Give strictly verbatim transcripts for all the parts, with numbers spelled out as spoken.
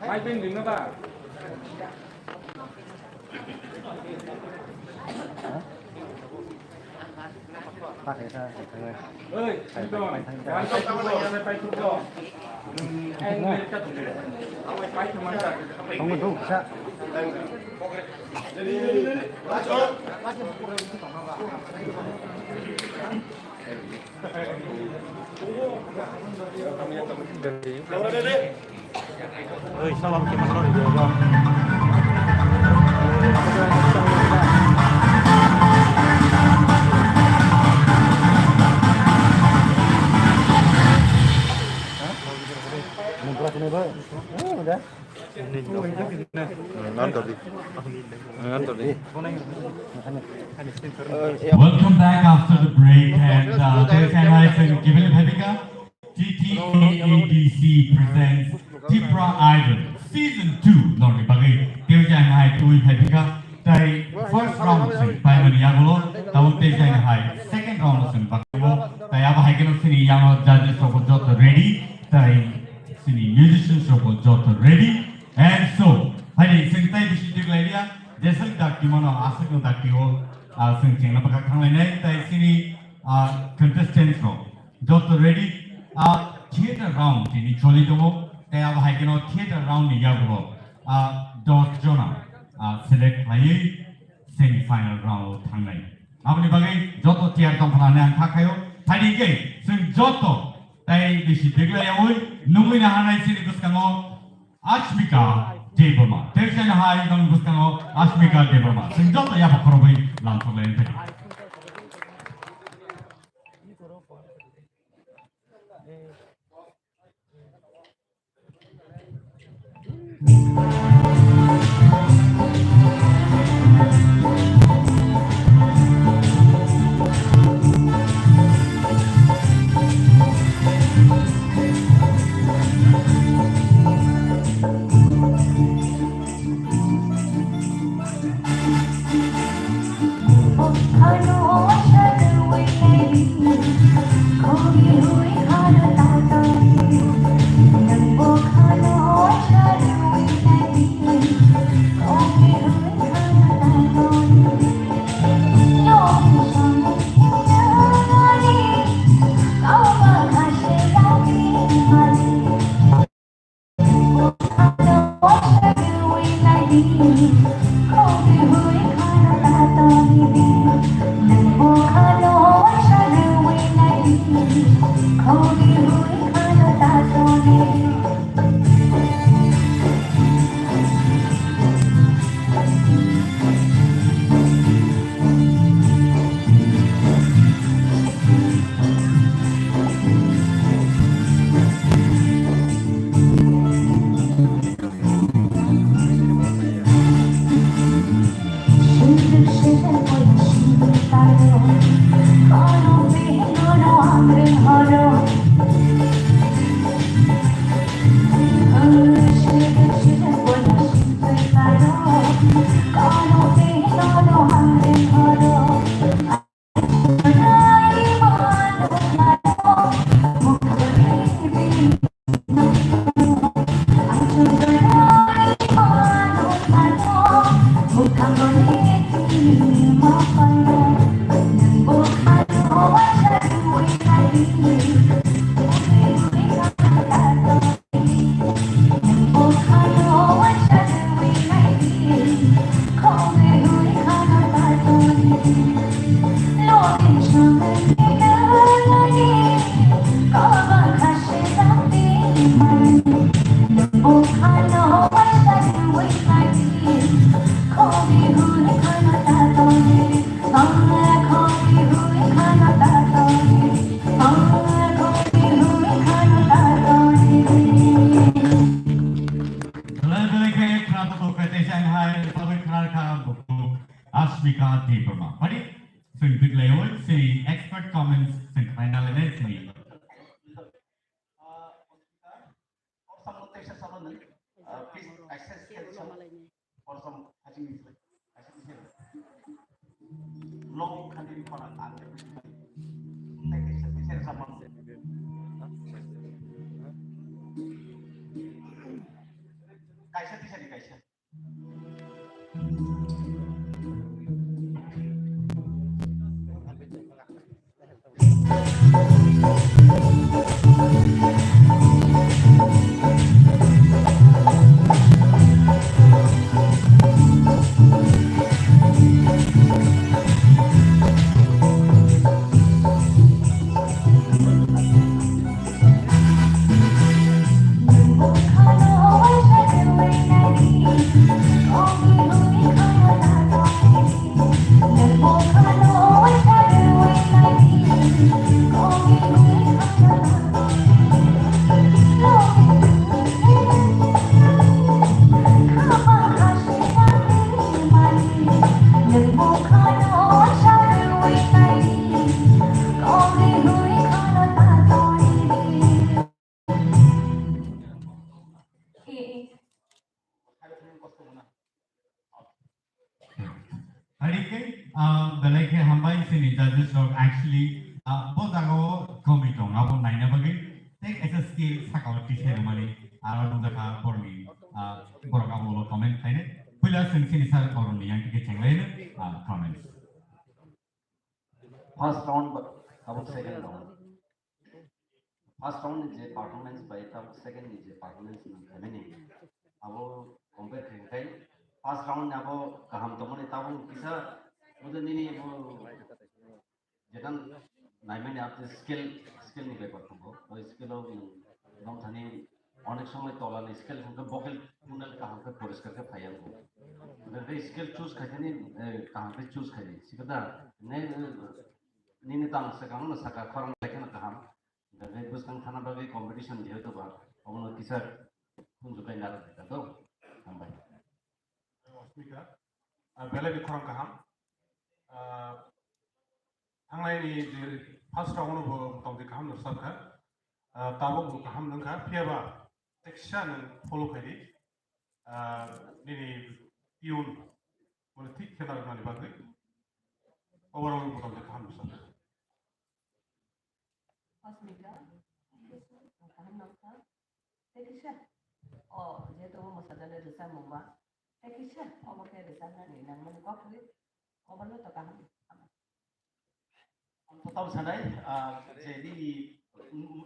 Mai pin ding na ba? Oi, Newton, pai thuk bo, pai thuk bo. Tongo dong kisa. Oi, salam ke mana dia ba? Mumpra kene ba? Oh, udah. Ngantor di. Ngantor di. Welcome back after the break, and uh, tei chwng hai chwng kiphilwi phaiphaikha, T T A A D C presents Tipra Idol Season two norni bagwi tei chwng hai twiwi phaiphaikha, tei first round chwng paimani yagulo tabuk tei chwng hai second round chwng bagwi tei abo hai kheno chini yango judges rokbo joto ready, tei chini musicians rokbo joto ready. And so, hai chwng tei bisi twiklai liya, jeswk dakti mano, aswkno dakti o, ah, chwng chengna bwkha thanglainai, tei chini, ah, contestants rok joto ready, ah, theater round tini choli tongo, tei abo hai kheno theater round ni yagulo, ah, dos jona, ah, select khlaiwi semi final round o thangnai. Aboni bagwi joto tiyar tongkha hwnwi ang kha khaio, phaidi khe chwng joto tei bisi twiklai yaui nungwi naharnai chini bwskango Ashmika Debbarma. Tei chwng hai nang bwskango Ashmika Debbarma. Chwng joto yapha khorobwi lamsok lai wngkha. Belai belai khe khna tongkha tei chwng hai tabuk khna kha bukhuk Ashmika Debbarma. Phaidi chwng twiklaiwi chini expert comments chwng khlaina lainai chini. Kosom haching ni slai, haching ni slai. Log khani ni khona ang. Nai kisa kisa sama. Belai khe hambai chini judges rok, actually, ah, bo jagao komi tong abo naina bagwi tei kaisa skill sakao tisai rwmani aro nukjakha borokni, ah, borok abo ulo comment khainai. Puila chwng chini sir Arun ni yang tike chenglaino, ah, comments. First round ba, tabuk second round. First round ni je performance bai tabuk second ni je performance nang khaimani, abo compare khaikhe first round ni abo kaham tongmani, tabuk kisa bo nini bo jetan naimani abo skill, skill ni bepar tongo. O skill o nwng thani onek somoi tola ni skill hwnkhe vocal tunnel kaham khe poriskar khe phaiya bo. Hwnkhe skill choose khaikhe ni, eh, kaham khe choose khaidi. Sikada ne, nini tang swkang no saka khorang lai kheno kaham. Hwnkhe bwskang thana bagwi competition jehetu ba, obono kisa khunju bai narwk rwkha to. Hambai. Asmika, ah, belai ni khorang kaham. Ah, thangnai ni je first round bo motamoti kaham no rwchapkha. Ah, tabuk bo kaham wngkha, phiya ba teksa nwng follow khaidi. Ah, nini tune, mane thik khe narwknani bagwi overall motamoti kaham rwchapkha. Asmika, kaham nangkha. Tei kisa, o, jehetu omo mwsajani rwchapmung ba, tei kisa omo khe rwchapnani nangmani kok kwrwi, obono to kaham. Ang to tamo sanai, ah, je nini,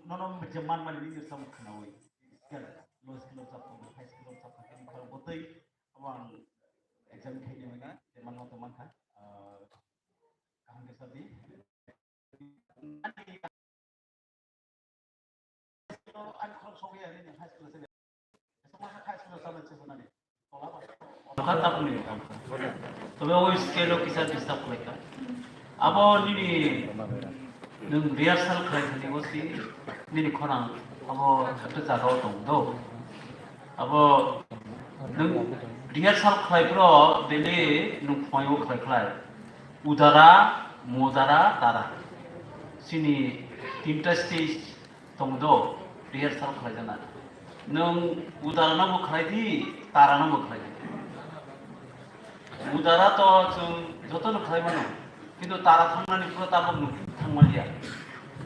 nono je manmani nini rwchapmung khwnaui, skill, low skill rwchapmung, high skill rwchapmung, nini khorang botwi, omo ang examine khainai mani, je manma to mankha, ah, kaham khe sabi. Tobe o scale o kisa disturb khlaikha. Abo nini nwng rehearsal khlai thani o si nini khorang abo ekta jaga o tong do. Abo nwng rehearsal khlai phro daily nwng phungo khlai khlai. Udara, modara, tara. Chini tinta stage tong do, rehearsal khlai jana. Nwng udara no bo khlai di, tara no bo khlai di. Udara to chwng joto no khlai mano, kintu tara thangnani phro tabok no thangmaliya.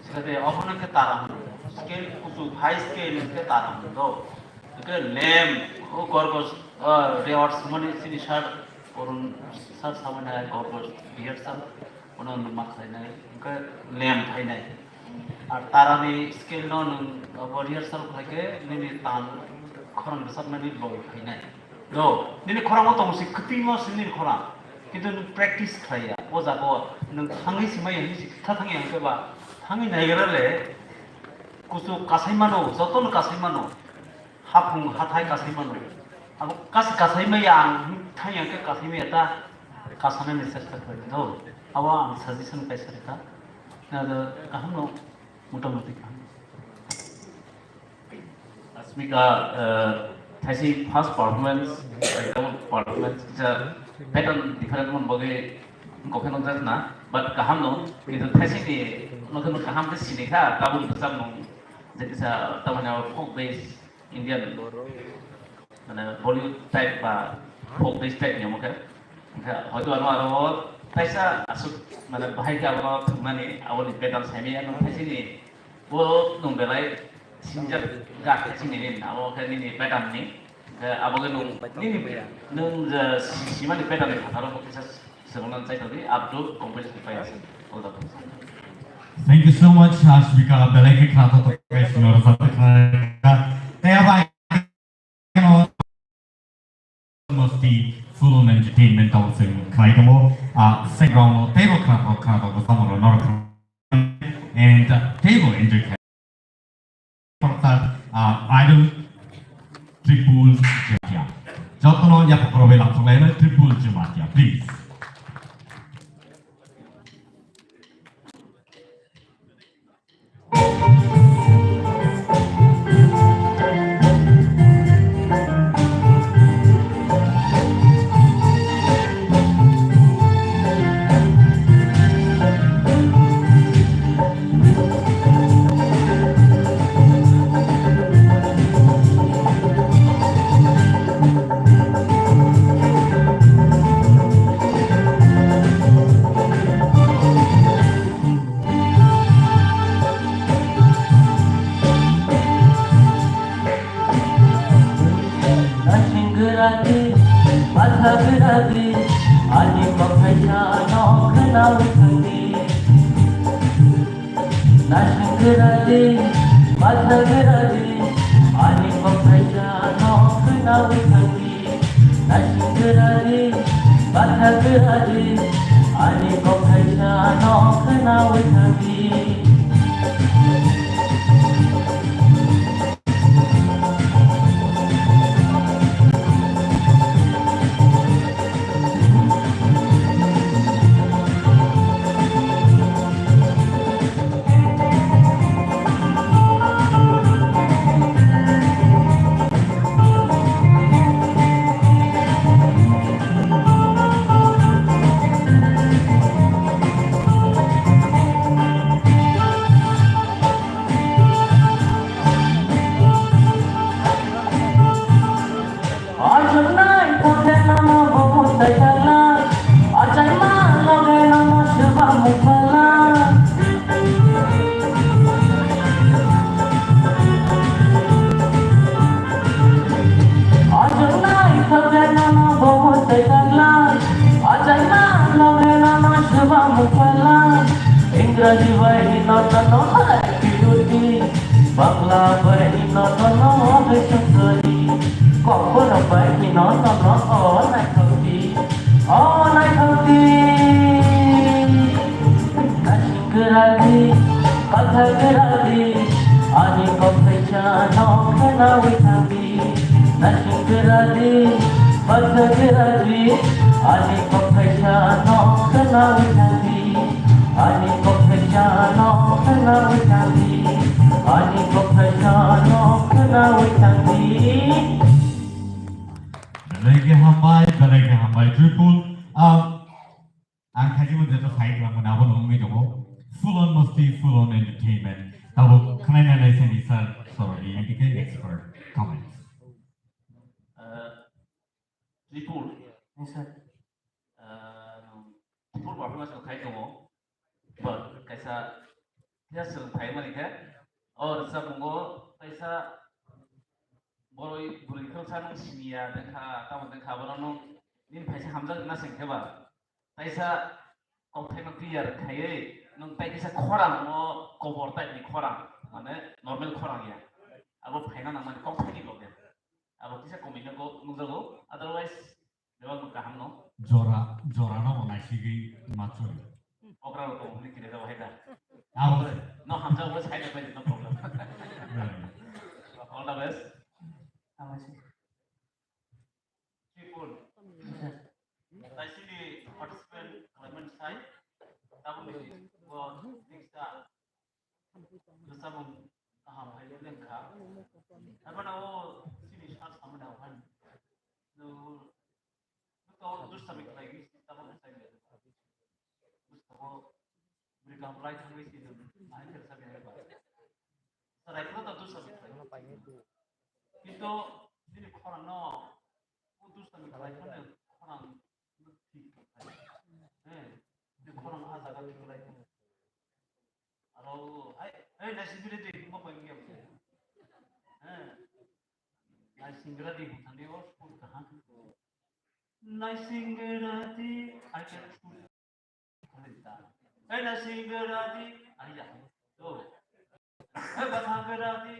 Sikate obono khe tara hwno. Scale kuchuk, high scale khe tara hwno do. Hwnkhe lamp, o gorgos, ah, reward sumani chini sir, Arun sir samani hai gorgos rehearsal, ono numa khlainai, hwnkhe lamp phainai. Ar tarani scale no nwng abo rehearsal khlaikhe nini tan khorang rwchapnani loi phainai. Do, nini khorango tongsi kwtwimo se nini khorang. Kintu nwng practice khlaiya, o jaga o nwng thangwi simai hwnwi se kwtha thangya hwnkhe ba, thangwi naigra le, kuchuk kasai mano, jotono kasai mano. Haphung hathai kasai mano. Abo kas-, kasai maya ang thangya khe kasai maya ta kasanani chesta khlai do. Abo ang suggestion kaisa rwkha. Na do kaham no, motamoti kaham. Asmika, eh, thaisi first performance, ekdom performance kisa pattern different mon bagwi kokhe nokjak na, but kaham no, kintu thaisi ni nokhe no kaham khe sini kha, tabuk bwsakmung je kisa tamani abo folk base Indian, mane Bollywood type ba folk base type ni omo khe. Hwnkhe hoito ano aro kaisa aswk mane bahai khe abono thwngmani aboni pattern saimaya no thaisini bo nwng belai sinjak ga khe sini nin abo khe nini pattern ni. Hwnkhe abo khe nwng nini nwng je si-, simani pattern ni phataro bo kisa swrwngna chai tongdi up to competition pai. All the best. Thank you so much, Ashmika. Belai khe khna thok thok khe swngo rwchaptwi khna kha. Tei abo Masti Full on Entertainment tamo chwng khlai tamo. Ah, second round o teibo khna thok khna thok bwsamo rok norok khna. And, ah, teibo enjoy khlai. Khoroksa, ah, Idol Triple Jamatia. Jotono yapha khorokbai lamsok laino Triple Jamatia, please. Naisingwradi, bathagwradi, ani kok thaisa no khwnawi thangdi. Naisingwradi, bathagwradi, ani kok thaisa no khwnawi thangdi. Ajunai kote nono bobo taitala, achaima loge nono seba mukala. Ajunai kote nono bobo taitala, achaima loge nono seba mukala. Ingraji bai hino nono hai biruti. Bangla bai no tono hai sukri, kokborok bai no tono o naithokdi, o naithokdi. Naisingwradi, bathagwradi, ani kok thaisa no khwnawi thangdi. Naisingwradi, bathagwradi, ani kok thaisa no khwnawi thangdi. Ani kok thaisa no khwnawi thangdi. Ani kok thaisa no khwnawi thangdi. Belai khe hambai, belai khe hambai. Tripul, ah, ang khaji mo jeto side lang mane abo no wngwi tongo. Full on masti, full on entertainment. Tabo khwnai nai nai sini sir, sorry, N T K next for comments. Uh, Tripul. Yes, sir. Ah, Tripur performance rok khai tongo. But kaisa, kaisa swrwng phai mani khe, o rwchapmungo kaisa boroi bwrwi khoroksa nwng siniya dengkha, tamo dengkha, bono nwng nini phaisa hamjak na seng khe ba. Kaisa kokthai no clear khaiwi nwng tai kaisa khorang o kobor type ni khorang, mane normal khorang ya. Abo phaina nangmani kokthai ni loge. Abo kisa komino go nukjago. Otherwise, Bebak no kaham no. Jora, jora no bo naisigwi ma chori. Okra rok tong hwnwi kire jabo hai da. Abo se. No hamjak bo sai da bai no problem. Very good. All the best. Hamasi. Tripul. Yes, sir. Taisini participant khlaimani sai. Tabuk ni bo next ta. Rwchapmung kaham hai le lengkha. Abana o chini sar samani aphani. No, no to dustami khlai, tamo khlai le. Busto buri kaham lai thangwi si dun. Ai khe sabi hai ba. Sarai kho to dustami khlai. Kintu nini khorang no, o dustami khlai phano khorang no thik khlai. Eh, nini khorang a jaga thik khlai. Aro, hai, hai, naisingwradi, mo pai ngi. Eh, naisingwradi, thani o school kaha. Naisingwradi, I can school. Hai, naisingwradi, ai ya. To. Hai, bathagwradi.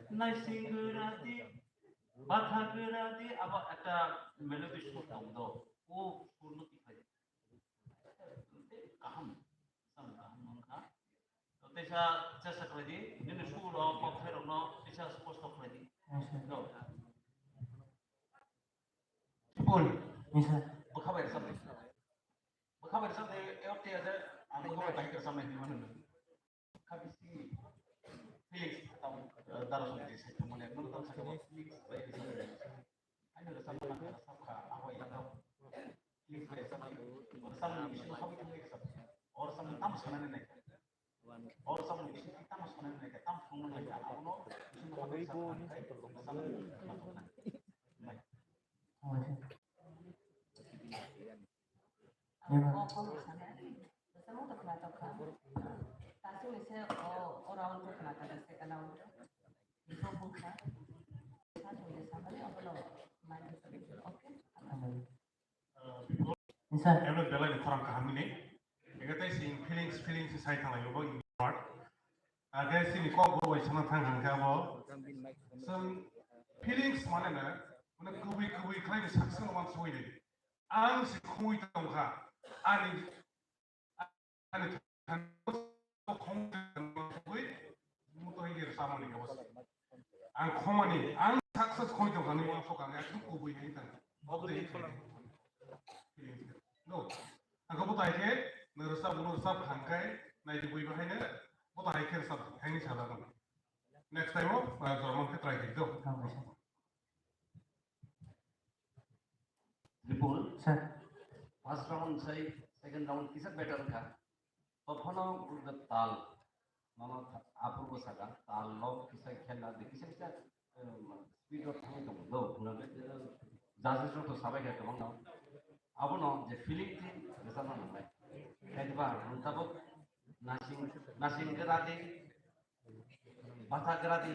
Naisingwradi, bathagwradi, abo ekta melody sur tong do. O sur no tikai. Kaham, sam kaham wngkha. To teisa chesta khlai di, nini sur rok, kokthai rok no teisa sposto khlai di. Yes, sir. Do. Tripul. Yes, sir. Bwkha bai rwchap di. Bwkha bai rwchap di, e o te ase, ang bwkha bai bahai rwchapnai hinwi mano. Kha bisi feelings tamo, eh, dara song je sai tamo le, nono tamo sakha feelings bai rwchap di. Ani rwchapna nang kha, rwchap kha, abo ya tamo. Feelings bai rwchap di. Rwchapmung ni bisingo habwi thangwi rwchap di. O rwchapmung tamo sanani nai kha. O rwchapmung ni bisingo tamo sanani nai kha, tamo phunukna nai kha, abono bisingo habwi rwchap kha, rwchapmung ni bisingo tamo sanani nai kha. Sir. Ebe belai ni khorang kaham ni. Ega tai sing feelings, feelings sai thanglai bo. Tei chini kok bo bai sana thang hang khe abo. Chwng feelings mane na, mane kubui kubui khlai ni saksa no man sui di. Ang si khungwi tong kha. Ani, ani khungwi muto hingi samani kabo. Ang khomani, ang success khungwi tong kha ni uansuk ang ekdom kubui hai tang. No. Ang kabo tai khe, no rwchap, no rwchap hang khe, nai di bui bahai no, bo tai khe rwchap hai ni sala. Next time o, uh, German khe try khe do. Ripul, sir. First round sai second round kisa better kha. Tophano the tal, mama apurbo saka, tal lo kisa khela de kisa kisa, um, speed of thang tong do, no de, judges rok to sabai kha kwbang no. Abono je feeling ti rwchapna nangnai. Kaiba, tabuk nasing, nasing gera di, Batha gradi,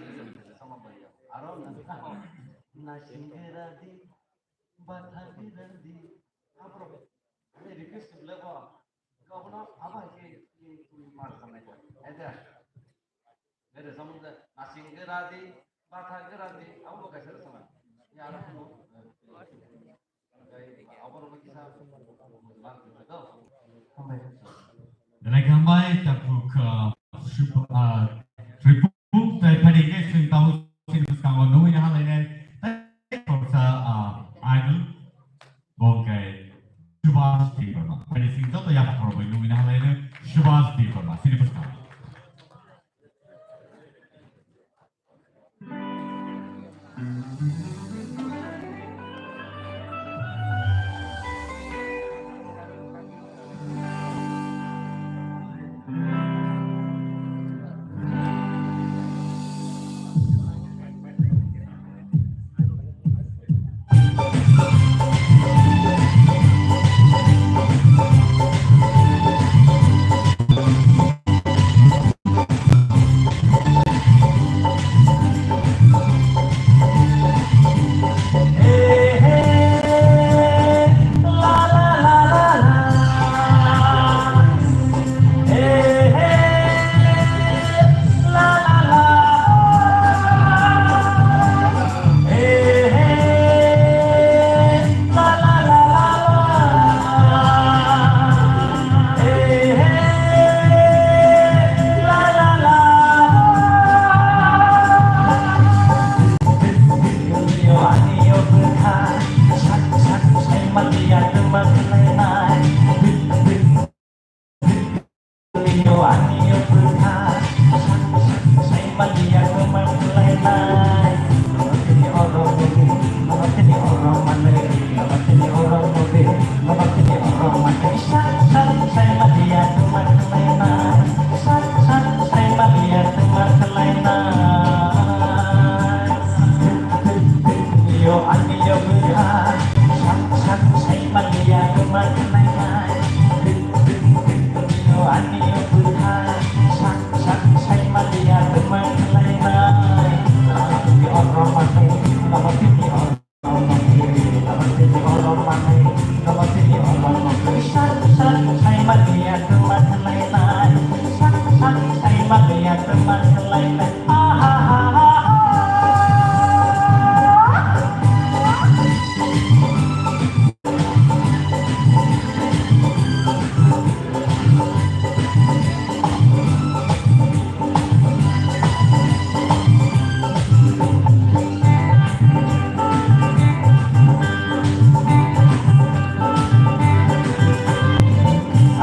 sama bhaiya. Aro na, na singera di, batha gradi. Abro, ani request lego. Gabna aba ke, ke tui mar samai ko. Ede. Mere samung de, na singera di, batha gradi. Abo kaisa sama. Ya, aro. Hambai. Belai hambai, tabuk, uh, Shub-, uh, Ripul, tai phani khe chwng tabuk chini bwskango nugwi naha lainai, tai khoroksa, uh, idol, bo khe Subhas Debbarma. Phani chwng joto yapha khorokbai nugwi naha lainai, Subhas Debbarma, chini bwskango.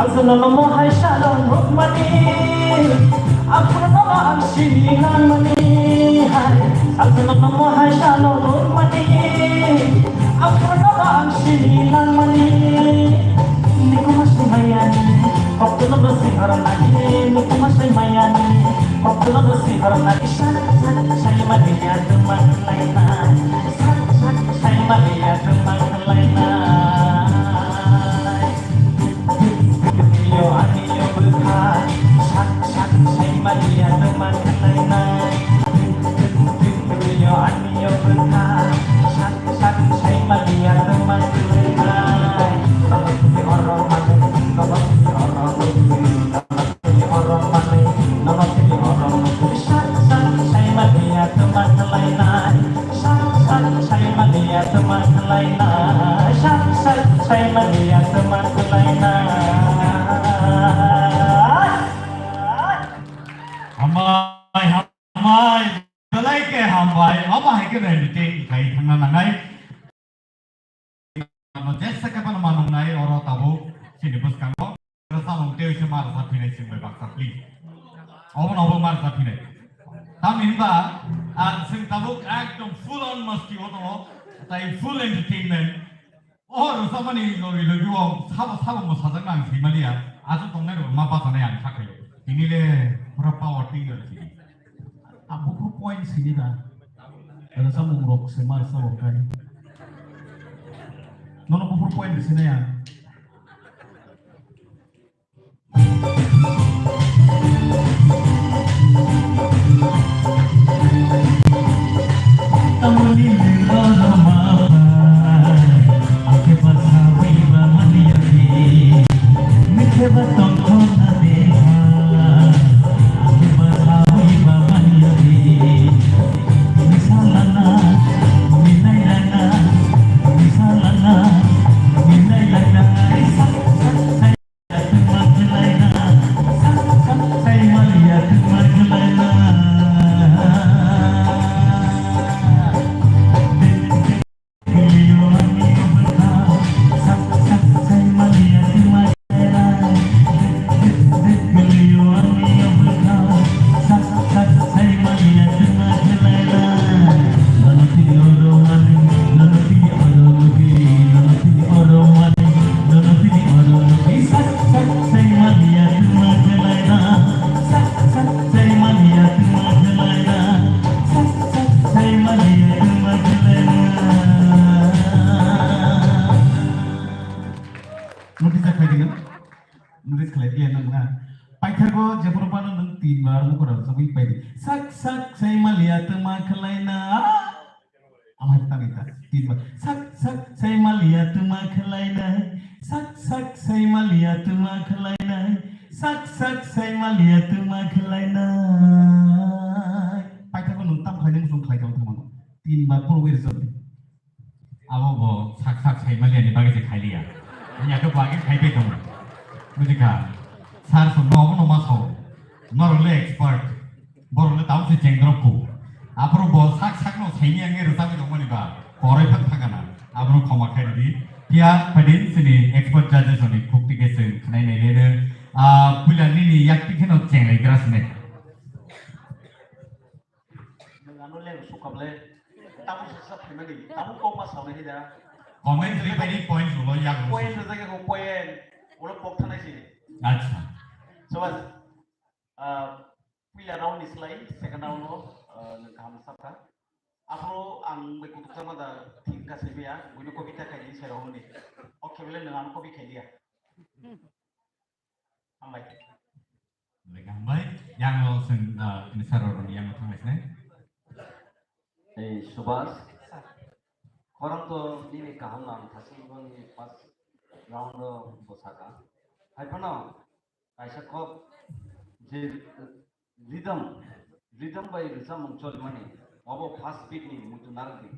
Aphuru no mo hai salo rukmani, aphuru no ang sini langmani hai. Aphuru no mo hai salo rukmani, aphuru no ang sini langmani. Nikuma si mayani, koktulo no si haranani. Nikuma si mayani, koktulo no si haranani. Sak sak sai mani ya tumang laina, sak sak sai mani ya tumang laina. Yo ani yo bwkha, sak sak sai mani ya tumang laina. Yo ani yo bwkha, sak sak sai mani ya tumang laina. Oro mani, oro mani. Hambai, hambai, belai khe hambai. Omo hai khe entertain khai thangna nangnai. Ano jesa khe phano manungnai oro tabuk chini bwskango. Samung tei se mar sa phinai sing bai baksa, please. Obo no obo mar sa phinai. Tamni hwnba, ah, sing tabuk ekdom full on masti o tongo. Tai full entertainment. O rwchapmani logi logi o sabo sabo mwsajak nang saimalia, aswk tongnai rok ma bachanai ang sakhaio. Tini le pura power twi rw sini. Ang buphuru point sini da. Rwchapmung rok se ma rwchap rok kai. Nono buphuru point sini ang. Notice khlai di, notice khlai di, nang na. Paithago jephuru phano nwng tin bar mukora jagwi pai di. Sak sak sai maliya twma khlai na. Amai tani ta, tin bar. Sak sak sai maliya twma khlai na. Sak sak sai maliya twma khlai na. Sak sak sai maliya twma khlai na. Paithago nwng tam khlai nang sung khlai tong thangmano. Tin bar phuru wi rwchap di. Abo bo sak sak sai maliya ni bagwi se khailiya. Ani ato bagwi khai pai tongo. Bujikha. Sir song no obo no ma sao. Norok le expert. Borok le tamo se chengdrop ko. Aphuru bo sak sak no saini ang rwchapwi tongmani ba. Korai phang thangana. Abono khoma khai ridi. Phiya phaidin sini expert judges oni khukti ke chwng khnai nai le. Ah, puila nini yakti kheno chenglai gra sini. Nwng ano le sukam le. Tamo se sa phaimani. Tamo kok ma saunai da. Comment ri pai ni point ulo yak ulo. Point ri jage ko point. Ulo kok thanai si. Acha. Soba, ah, puila round ni slai, second round o, ah, nwng kaham sakha. Aphuru ang bai kutuk sama da thik ka saibiya, buino copy ta khai di sai round ni. Okay, bele nwng ano copy khai dia. Hambai. Hambai. Yang lo sing, ah, ini saro rong yang lo thanglai sinai. Hey, Subhas. Khorang to nini kaham lang thasing boni first round o bosaka. Hai phano kaisa kok je rhythm, rhythm bai rwchapmung cholimani. Obo first beat ni muitu narwkdi.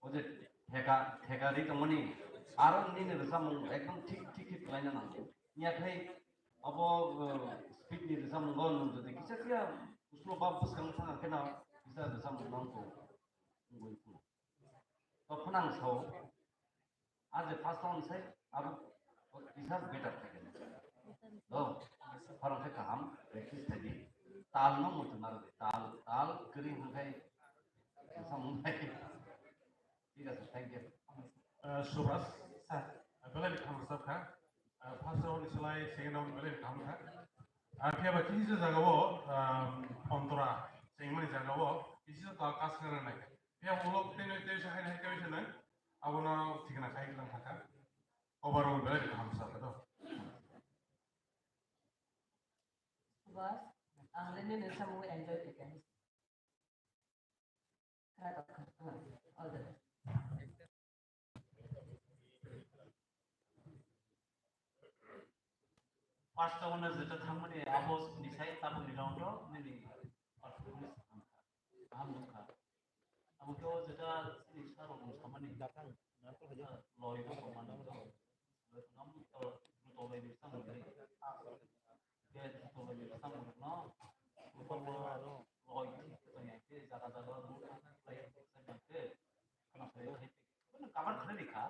O je theka, theka ri tongmani, aro nini rwchapmung ekdom thik, thik khe khlaina nango. Niya khai abo, uh, speed ni rwchapmungo nwng jodi kisa kisa slow ba bwskang thang khe no kisa rwchapmung nang kho wngwi phano. To phano ang sao, a je first round sai abo kisa better khe khe. Do, phano khe kaham practice khe di. Tal no muitu narwkdi, tal, tal kwrwi hwn khai rwchapmung khai. Thik ache, thank you. Uh, Subhas, sir, belai ni kaham rwchap kha. Uh, first round ni slai second round belai ni kaham kha. Uh, phiya ba kisi jaga o, um, Pontra, chengmani jaga o, kisi tal kas kha nai. Phiya ulo tei noi tei se hai hai tei se nai. Abono thikna khai lang kha. Overall belai ni kaham rwchap kha to. Subhas, ang le nini samung enjoy khe khe. First round o jeta thangmani abo ni sai tabuk ni round o nini performance hamkha, kaham nukha. Abo khe o jeta ni sarok mung samani loi rok mano, loi rok mano, tolai ni samani. Khe tolai ni samani no, Rikha,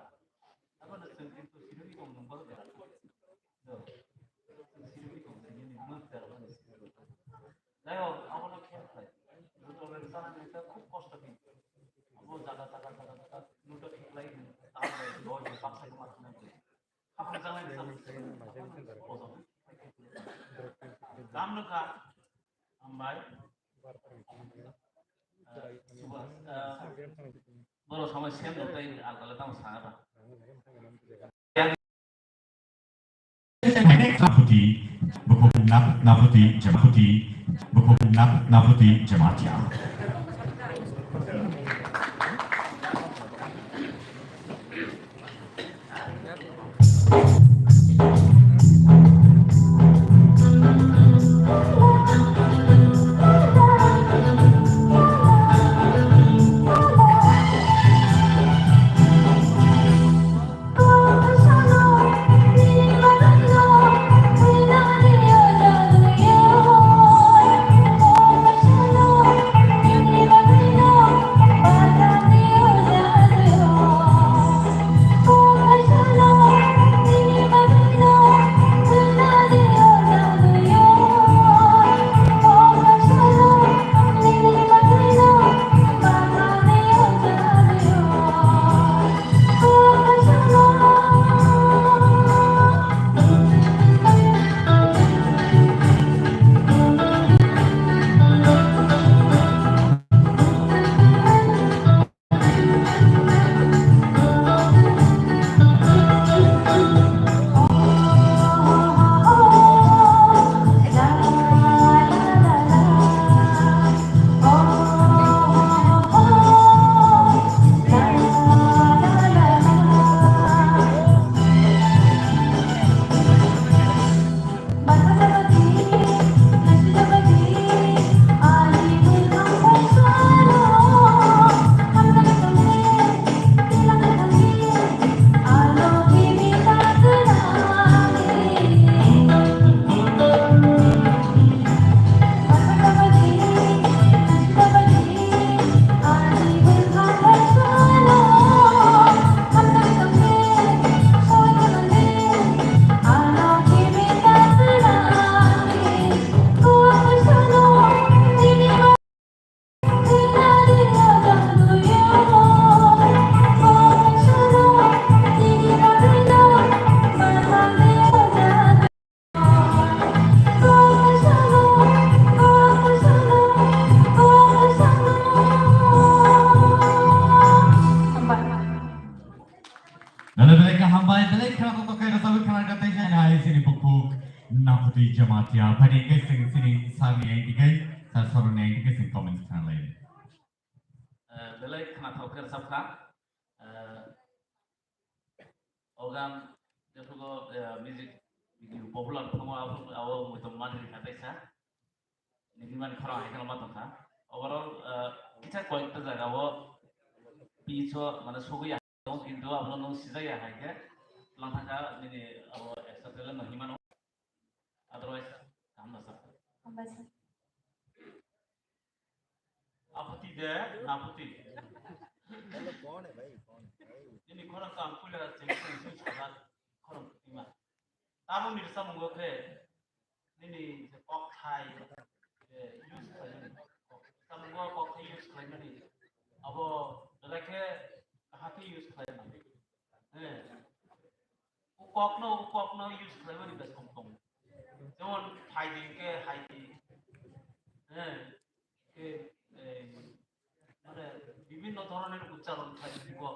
abo no chwng kintu sirwi tong nung borok da. Do. Chwng sirwi tong sini ni mung ter abo no sirwi tong. Jai hok, abo no khel khlai. Joto bai sana ni ta khub kosto kintu. Abo jaga, jaga, jaga, jaga, nuto khiklai ni, ta bai do ni paksa ko ma thang ni. Khapang jangnai ni sama. Ozon. Ram no kha, hambai. Eh, suba, eh, boro samai sem do tai algala tamo sana ba. Naputi, bukhuk nap-, naputi, jamaputi, bukhuk nap-, naputi, jamatia. Nana belai kaham bai, belai khna to tokai rasa wi khna ka tei jai nai sini bukhuk Naputi Jamatia. Phani ke sing sini sami ai dikai, sar soroni ai dikai sing comments khna lai. Eh, belai khna thok khe rasa kha. Eh, o gan jephugo, eh, music video popular thangma abo, abo muitom mani kha tei sa. Nini mani khorang hai kheno ma tongkha. Overall, eh, kisa koyekta jaga o pitch o mane sugui ya tong, kintu abono nung sijak ya hai khe lang thangkha nini abo extra talent no himano. Otherwise, kaham da sir. Hambai sir. Aputi de, naputi. Hello, कौन है भाई? कौन है? Nini khorang kang puila cheng cheng cheng sabar khorang putima. Tabuk ni samungo khe nini je kokthai, je use khlaimani. Samungo kokthai use khlaimani. Abo belai khe kaham khe use khlaimani. Eh. O kokno, o kokno use khlaimani bwswk tong. Jemon phaidi hwnkhe haidi. Eh. Khe, eh, mane bibhinno dhoroner uchcharon khai bo.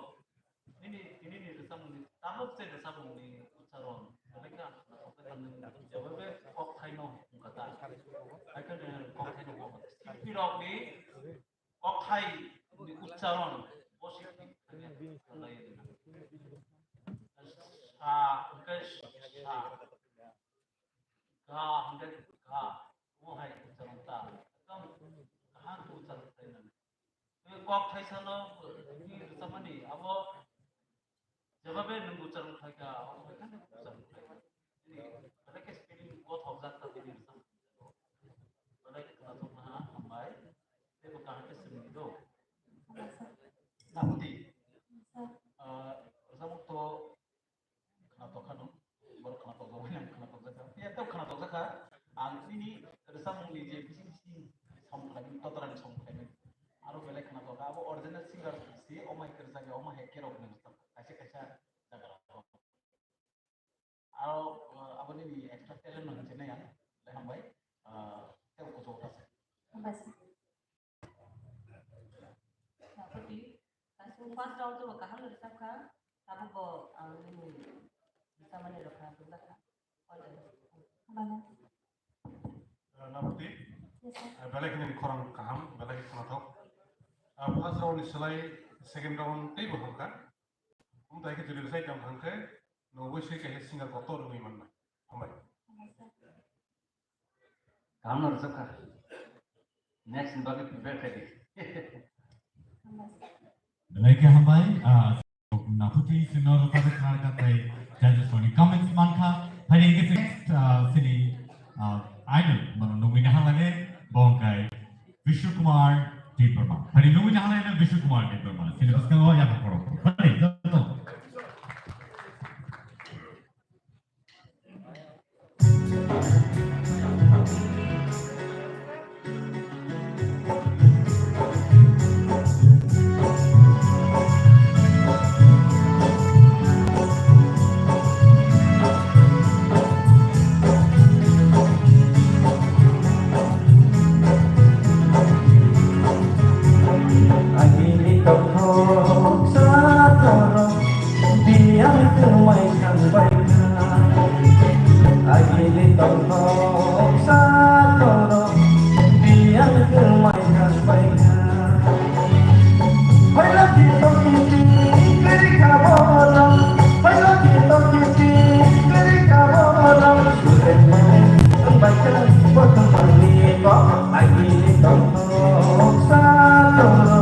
Nini, nini rwchapmungni tabuk se rwchapmungni uchcharon. Belai khe ang jebabe kokthaino wngkha ta. Hai khe kokthai no wngkha. Sipirokni kokthai ni uchcharon bo sipri khlaiya. Sa hwnkhe sa. Ga hwnkhe ga. Bo hai uchcharon ta. Ekdom kaham khe uchcharon khlainani. Tei kok thaisano, tini rwchapmani abo jebabe nwng uchcharon khlaikha, abo hai kheno uchcharon khlaikha. Tini belai khe spelling gothokjak ta tini rwchapmani. Belai khe khwnajakma hambai. Teibo kaham khe swrwngwi do. Naputi. Ah, Si omai kerjak ya, omai hai kerok nang kaisa kaisa jaga rok. Aro, uh, aboni ni extra talent no hinwi nai ang, le hambai, uh, tei kuchuk ta se. Hambai sir. Tapoti, kaisa first round to kaham rwchap kha, tabuk bo ang nini rwchapmani rok kha, rwjak kha. Hambai. Uh, Napoti, Yes, sir. uh, belai kheno ni khorang kaham, belai kheno khwnathok. Uh, first round ni slai second round tei bo hamkha. Omo tai khe jodi rwchai tong thang khe, no obviously kaisa singer kotor wngwi mannai. Hambai. Kaham no rwchapkha. Next ni bagwi prepare khai di. Belai khe hambai, ah, Napoti sino rwchapjak kha tai judges rokni comments mankha. Phaidi hwnkhe next, ah, sini, ah, idol, mano nungwi naharlainai, bo hwnkhe Vishnu Kumar Debbarma. Phaidi nungwi naharlainai Vishnu Kumar Debbarma. Sini bwskango yapha khorok. Phaidi, joto. Agini tongthok sathoro biyang kwmai thangbai kha. Agini tongthok sathoro biyang kwmai thangbai kha. Phaila di toki di kwrwi kha borok, phaila di toki di kwrwi kha borok. Sulen mane wngbai kha bothomani kok, agini tongthok sathoro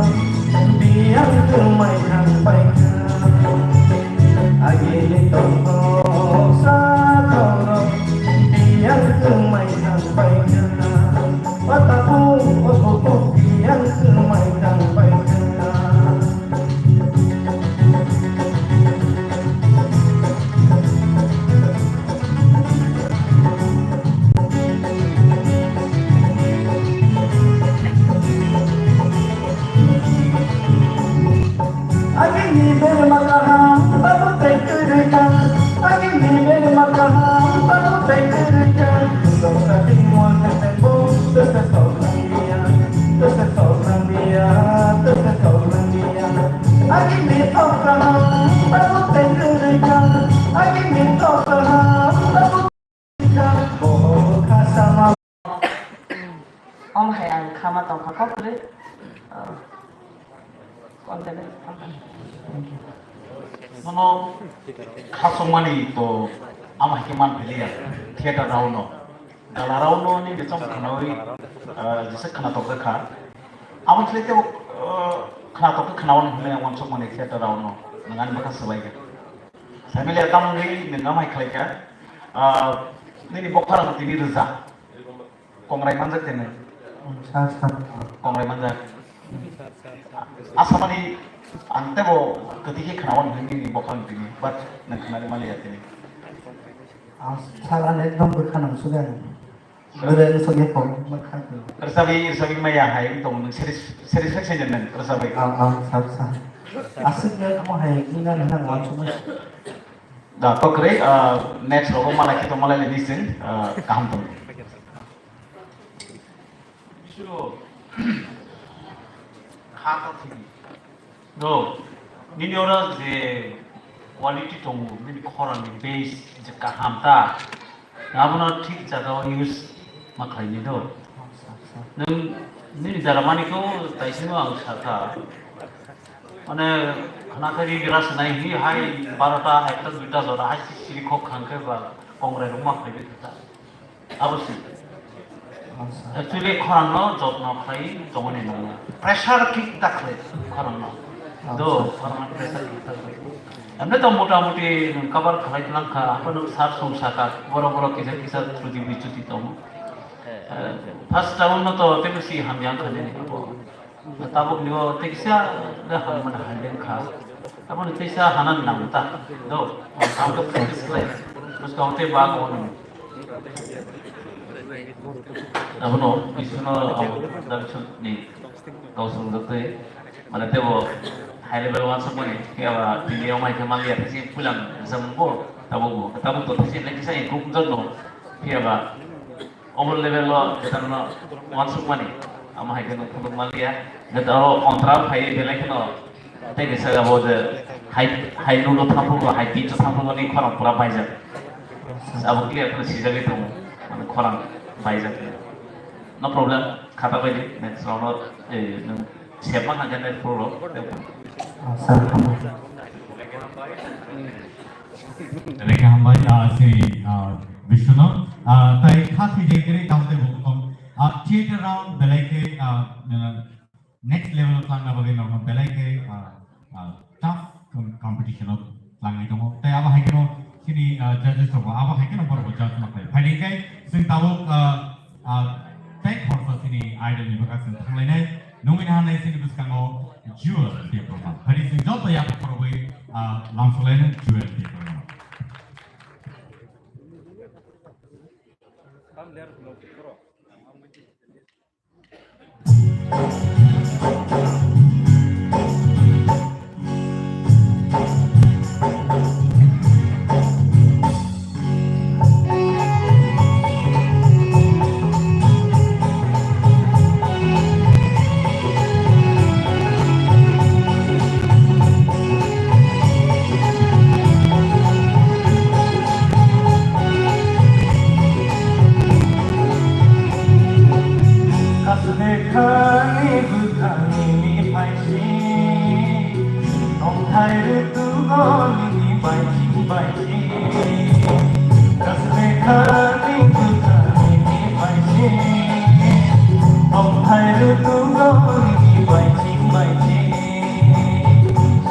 biyang kwmai thangbai kha. Agini tongthok sathoro biyang kwmai thangbai kha. O tabuk, o bukuk biyang kwmai thangbai kha. Agini berma kaham, tabuk tei kwrwi kha. Agini berma kaham, tabuk tei kwrwi kha. Songsa tingmo tengbo, tese sok nangya, tese sok nangya, tese sok nangya. Agini thok kaham, tabuk tei kwrwi kha. Agini thok kaham, tabuk Om hai ang khama tongkha kok kwrwi. Ah, konten. Nono khasokmani to ama hai khe man philiya theater rao no. Dala rao no ni becham khanawi, ah, jesa khana tok kha. Amo khle te, ah, khana tok khana wan hwnwi ang wansuk mani theater rao no. Nangani bwkha swbai kha. Family atam ni nang ama hai khlai kha. Ah, nini bokha rang tini rwja. Kongrai manjak tene. Sa, sa. Kongrai manjak. Asamani ang tebo kwtwi khe khnawan hwnwi ni bokhang tini, but nang khnari mali ya tini. Ang sal ang ekdom bwkha nang sugan. Bwrwi ang sogya kong bwkha tini. Rwsabi, rwsabi maya hai tong nang satis-, satisfaction jan nang rwsabi. Ang, ang, sa, sa. Aswk le amo hai wngna nang wan sumai. Da, to kwrwi, ah, next rogo malai khe tong malai le nising, ah, kaham tong. Bisuro kha to thidi. Do, nini oro je quality tongo, nini khorang ni base je kaham ta, abono thik jaga o use ma khlai ni do. Nwng nini jara mani ko taisimo ang sa kha. Mane khna khe ri gra swnai hi hai barota ekta duita jora hai siri khok khang khe ba kongrai rok ma phai bi kha. Abo si. Actually, khorang no jotno khlai tongmani nangya. Pressure kick ta khlai khorang no. Do, khorang no pressure kick ta khlai. Emne to mota moti cover khlai tlang kha, apa nuk sar song saka, boro boro kisa kisa chuti bi chuti tongo. Eh, first round no to tebsi hamyang khani ni abo. Tabuk ni o teisa da hamman halen kha. Abo ni teisa hanan nang ta. Do, ang to practice khlai. Bus kau te ba ko ni. Abo no, isuno abo da chut ni. Kau sung da te. Mane tebo high level wansukmani, phiya ba tini omo hai khe manliya, thesi puilam samung bo, tabuk bo, tabuk to thesi le kisa improve wngjakno, phiya ba obo level o jetarno wansukmani, amo hai khe nuk phunuk manliya, jetar o ontra phai belai kheno, tei kisa abo je hai, hai nuk no thamphugo, hai tin cha thamphugo ni khorang pura baijak. Abo clear kheno sijagwi tongo, mane khorang baijak. No problem, khata bai di, next round o, eh, nwng Sep ma hangkhe net pro rok. Sir, hambai. Reka hambai, ah, si, ah, Vishnu. Ah, tai kha thwijai kwrwi tamo tei bukukhum. Ah, theater round belai khe, ah, next level o tlangna bagwi norokno belai khe, ah, ah, tough com-, competition o tlangwi tongo. Tai abo hai kheno chini, ah, judges rok bo abo hai kheno borok bo judge ma khlai. Phaidi khe chwng tabuk, ah, Ah, tei khoroksa chini idol ni bwkha chwng thanglainai, nungwi naharnai chini bwskango Jewel Debbarma. Phari chwng joto yaphang khorokwi, ah, lamsoklanai Jewel Debbarma. Kasu lekhani bwkhani ni phaisi, tongthai rwtugo nini baithing baithing. Kasu lekhani bwkhani ni phaisi, tongthai rwtugo nini baithing baithing.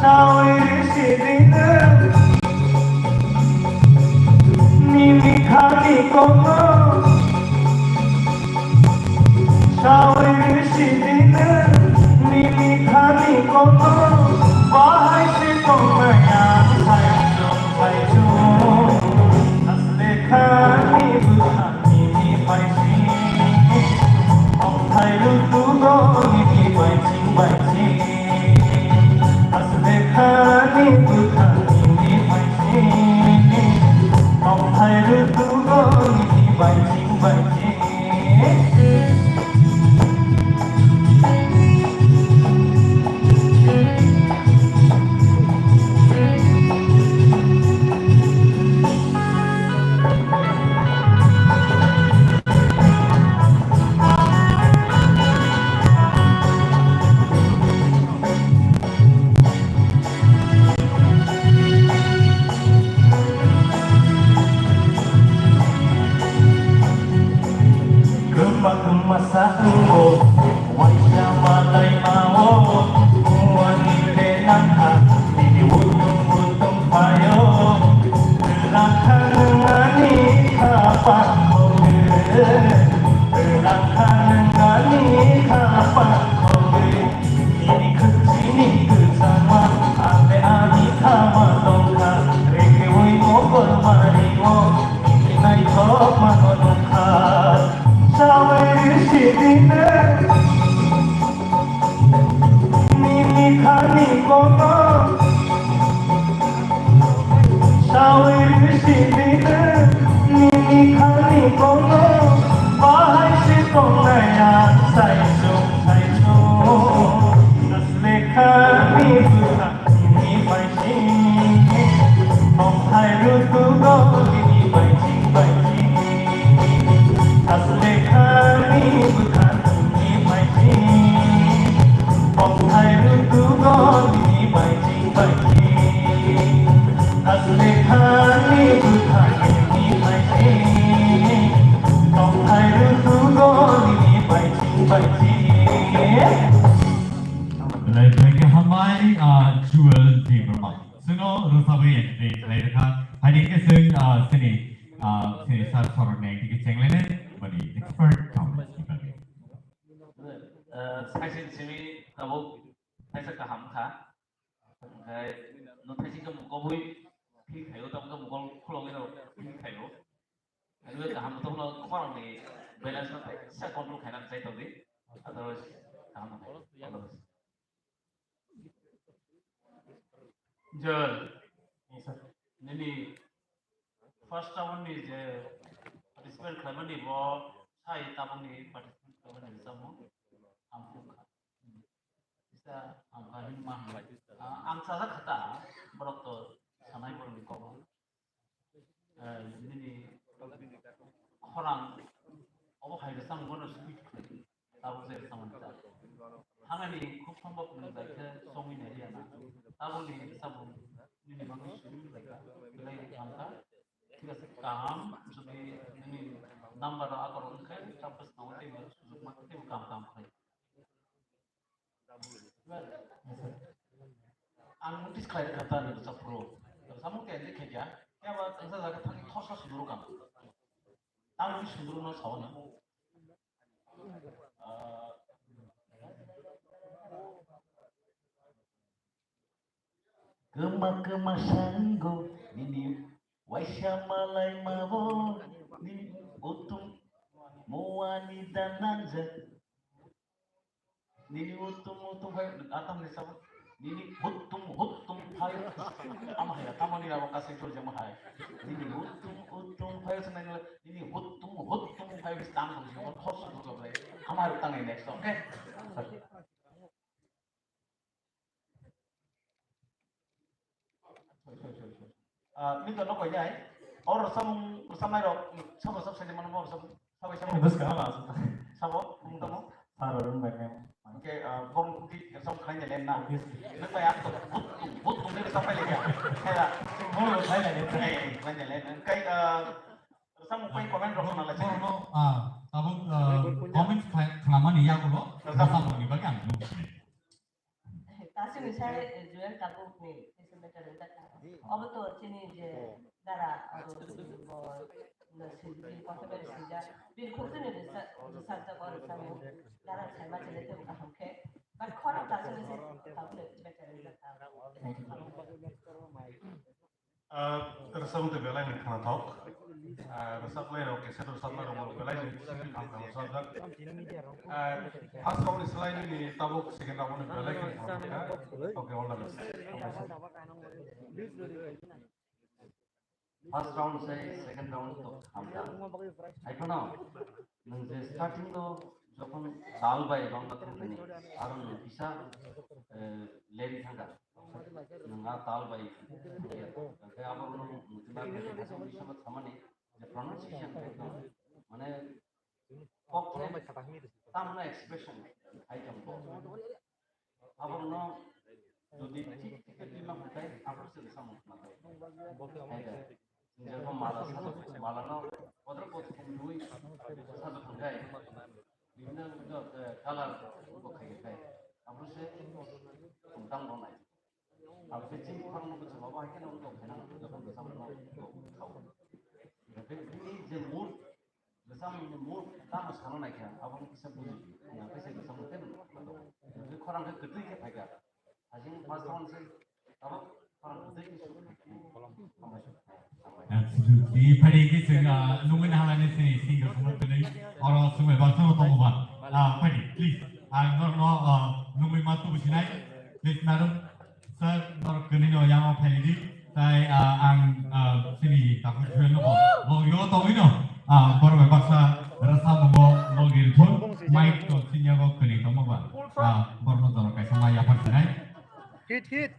Sawi rwsidino nini khani kono. Sawi rwsidino nini khani kono. Bahai se tongnai ang saichung saichung. Asle khani bwkha nini phaisi. Tongthai rwtugo nini baithing baithing. Asle khani bwkha nini phaisi. Tongthai rwtugo nini baithing baithing. Kwma kwma sa wngo, waisa malai mao, muani le nangkha, nini utung utung phaio. Rwlangkha nwng ani kha pakhogwi, rwlangkha nwng ani kha pakhogwi. Nini khwchini kwchangma, ang le ani khama tongkha, rekeui mokol mario, nini naithokmano nungkha. Sawi rwsidino nini khani kono. Sawi rwsidino nini khani kono. Bahai se tongnai ang saichung saichung. Asle khani bwkha nini baithing. Tongthai rwtugo nini baithing baithing. Asle khani bwkha nini baithing. Tongthai rwtugo nini baithing baithing. Asle khani bwkha nini baithing. Tongthai rwtugo nini baithing baithing. Belai belai khe hambai, ah, Jewel Debbarma. Chwngno rwchabwi entertain khlai rwkha. Haini khe chwng, ah, chini, ah, chini sir sorokni tiki chenglainai bani expert comments ni bagwi. Ah, saichung simi tabuk kaisa kaham kha. Hwnkhe nwng thaising khe mukobwi phik khaio, tamo khe mukol khulogwi rok phik khaio. Hwnkhe kaham tongno khorangni balance no teisa control khaina chai tongdi. Otherwise, kaham tongdi. All the best. Joel, nini first round ni je participant khlaimani bo sai tabukni participant khlaimani rwchapmung hamkha. Kisa hamkha hinma hambai. Ah, ang chajak kha ta, borok to sanai borokni kok. Eh, nini khorang obo hai rwchapmung bono sweet khlai. Tabuk je rwchapmani ta. Thangnani khub sombhob nwng jai khe chongwi nai ya na. Tabukni rwchapmung nini bagwi sweet khlai kha. Belai hamkha. Thik ase, kaham. Jodi nini number rok akor wng khe, champes nango teibo sujukma teibo kaham kaham khlai. Ang notice khlai rwkha ta nini rwchapphuru. Rwchapmung khe enjoy khaikha. Phiya ba tangsa jaga thangwi thorsa sunduru kang. Tamoni sunduru no sao na. Ah. Kwma kwma sango nini waisa malai mabo nini utum muani dananja. Nini utum utum hai atam ni sabo. Nini hutum hutum hai. Ama hai tamani abo kasing tur jama hai. Nini utum utum hai sanai nini hutum hutum hai bis tang ko jama thos ko jama. Hamar tang next, okay? Ah, minto no koi nai. Or samung samai rok sabo sab sai mano mo sabo sabo sabo. Bus ka ba. Sabo mung tamo. Saro rung bai ne. Okay, ah, bong kuti sabo khai ne len na. Yes. Nang bai ak to but tung but tung ne sabo le ya. Kaya. Mo lo khai ne. Eh, khai ne len. Kai, ah, samung pai comment rok na la. Boro no, ah, tabuk, ah, comment khai khna mani ya ko lo. Samung ni bagi ang. Kasing ni sai, eh, Joel tabuk ni facilitator rijak kha. Obo to chini je dara abo bo no sindi kotha bai sija. Bir khuk chini risa risa ja ko risa mo dara sai ma chele te kaham khe. But khorang kasing ni sai tabuk ni better rijak kha. Ah, rwchapmung tei belai ni khwnathok. Ah, rwchapnai rok, cassette rwchapnai rok belai ni simi kham kham rwchapjak. Ah, first round ni slai nini tabuk second round ni belai ni khwnathok kha. Okay, all the best. First round sai second round to hamkha. Ai phano nwng je starting o jokhon tal bai rwngna thangkha ni, aro nwng kisa, eh, late thangkha. Nwng a tal bai thangkha. Hwnkhe abo no muchunai phai kha, samani je pronunciation ekdom mane kok khe tamno expression item bo. Aborno jodi thik thik khe twima hwnkhe abor se samung khna thai. Hai da. Jebo mala sajak, mala no bodro bodro khum dui sajak hwnkhe bibhinno, eh, color bo khai khai. Abor se khum tang bo nai. Abor se chini khorang no bwswk abo hai kheno wngkha khaina jokhon bwswk no thao. Bini je mood Bwsang ni mood tamo sana naikha, abo kisa buji di. Yang kisa bwsang tei khorang khe kwtwi khe phaikha. Hajing first round se abo khorang kwtwi khe su. Hambai su. Di phadi khe se, ah, nungwi nahalani se single song tene. Oro sumai ba song tong ba. Ah, phadi, please. Ang norno, ah, nungwi ma tubu sinai. Please, madam. Sir, norok kwnwi no yang o phailidi. Tai, ah, ang, ah, sini takhuk thweno bo. Bo yo tongwi no. Ah, borok bai baksa rwchapmung bo logi rwthun. Mic to sini yago kwnwi tongma ba. Ah, borok no jorok kaisa ma yaphar sinai. Hit, hit.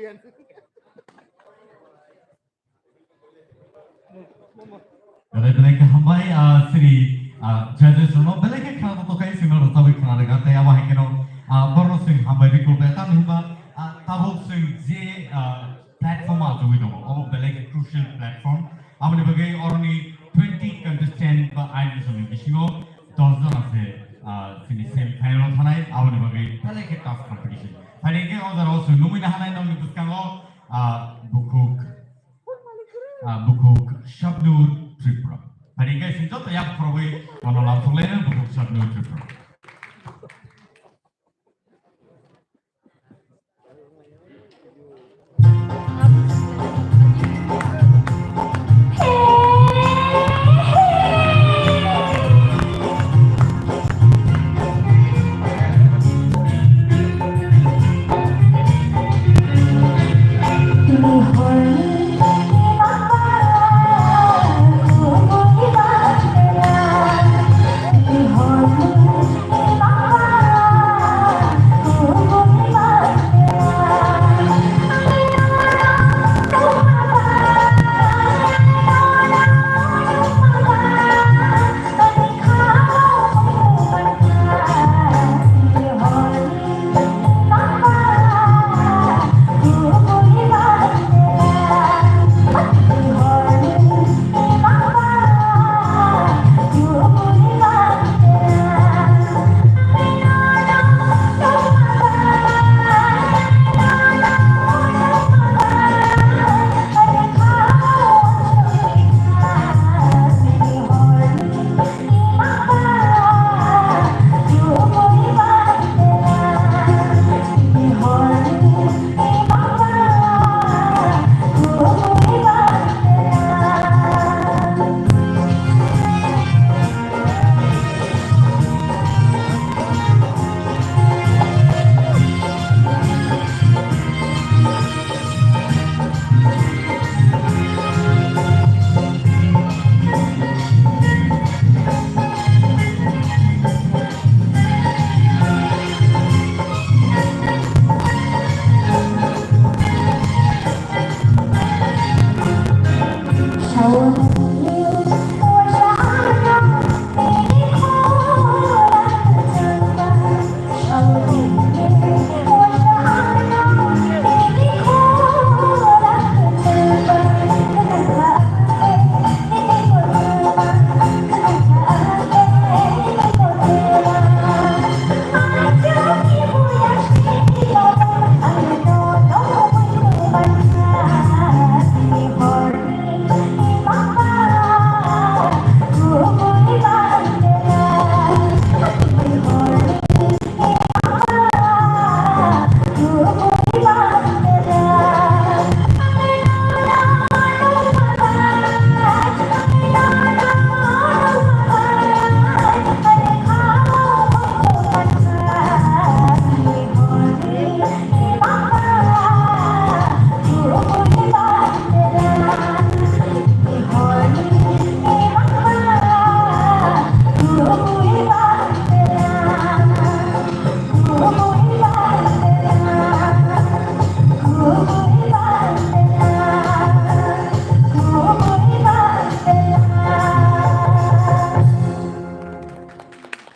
Belai belai khe hambai, ah, sini, ah, judges rokno belai khe khna tongthok khai singno rwchapwi khna rwkha tei abo hai kheno, ah, borokno sing hambai rwi khulbai tamni hwnba, ah, tabuk sing je, ah, platform o achugwi tongo, obo belai khe crucial platform. Aboni bagwi oroni twenty contestant ba aini songni bisingo dos jona se, ah, sini semi final o thanai, aboni bagwi belai khe tough competition. Phaidi khe o jora o chwng nugwi nahanai nokni bwskango, ah, bukhuk, ah, bukhuk Shabnur Tripura. Phaidi khe chwng joto yak khorogwi bono lamsok lainai bukhuk Shabnur Tripura.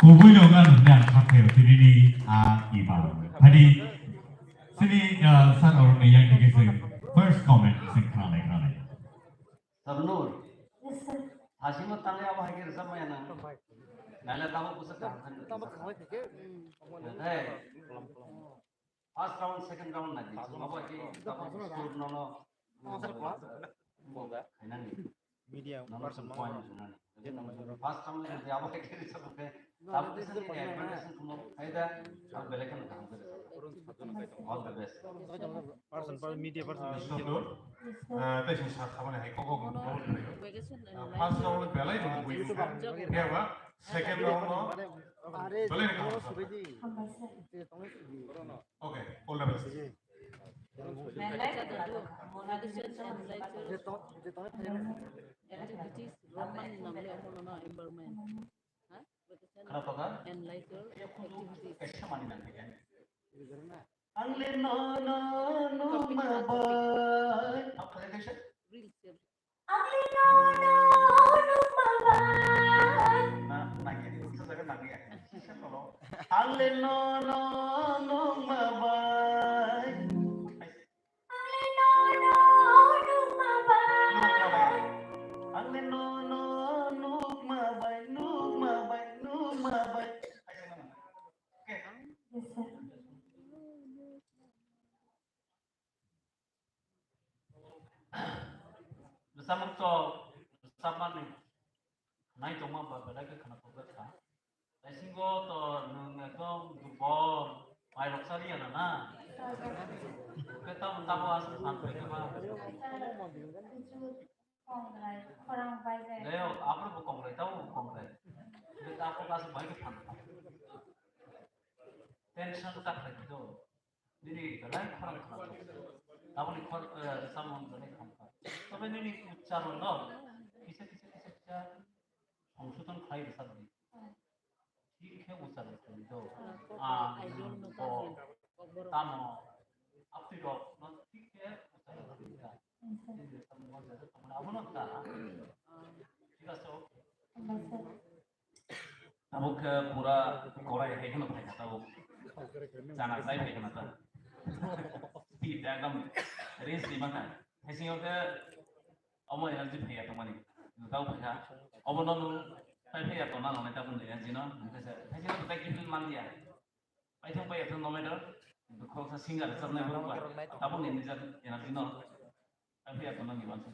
Kubui no ngan nang khaphai o tini ni a ima. Phadi sini, ah, sir oroni yang tike sing first comment sing khana lai khana lai. Sabnur. Yes, sir. Hasimo tangai abo hai khe rwchap maya nang. Naila tamo pusa kaham khan. Tamo kaham khe. Hey. First round, second round na di. Abo hai khe tamo score no no. Answer kma? Khainani. Media person point nani. First round na di abo hai khe rwchap khe. Tabuk kisa ni advertisement khumo, hai da, tabuk belai kheno kaham khe rwchap. All the best. Person, person, media person. Mister Nur, ah, tei sini sa khamani hai kok kok kok kok kok. Ah, first round belai no bui bui kha. Khe ba, second round no belai no kaham kha. Okay, all the best. Activities, Roman namle omono environment. Khna tokha? And later activities. Kaisa mani nang khe. Ang le no no nukma bai. Ang le no no nukma bai. Na, nangya, sa jaga nangya. Ang le no no nukma bai. Ang le no no nukma bai. Ang le no no nukma bai, nukma bai, nukma bai. Okay. Yes, sir. Bwsamung to bwsamani nai tongma ba belai khe khna thokjak kha. Taisingo to nwng ekdom durbol, mairok chaliya na na. Khe tamo tamo aswk phan khe ba. Kongrai, khorang bai bai. Leo, abro bo kongrai, tamo bo kongrai. Khe tamo aswk bai khe phan. Tension ta khlai do. Nini belai khorang khorang. Aboni khor, eh, samung belai khorang khorang. Tobe nini uchcharon no kisa kisa kisa kisa songsodhon khlai rwchar di. Thik khe uchcharon khlai do. Ah, bo, tamo, apni rok no thik khe uchcharon khlai da. Nini samung no jesa samung abono da. Thik ase, okay. Tabuk khe pura korai hai kheno phai kha tabuk. Chana chai phai khna ta. Speed ekdom race ni mangkha. Hai singo khe omo energy phai ya tongmani. Tau phai kha. Obo no nung phai phai ya tongna nang nai tabuk energy no. Hai singo tai kifil man dia. Phai thang phai ya thang no matter. Khoroksa singer rwchapnai bo ba. Tabuk ni nijak energy no. Phai phai ya tongna ni wansa.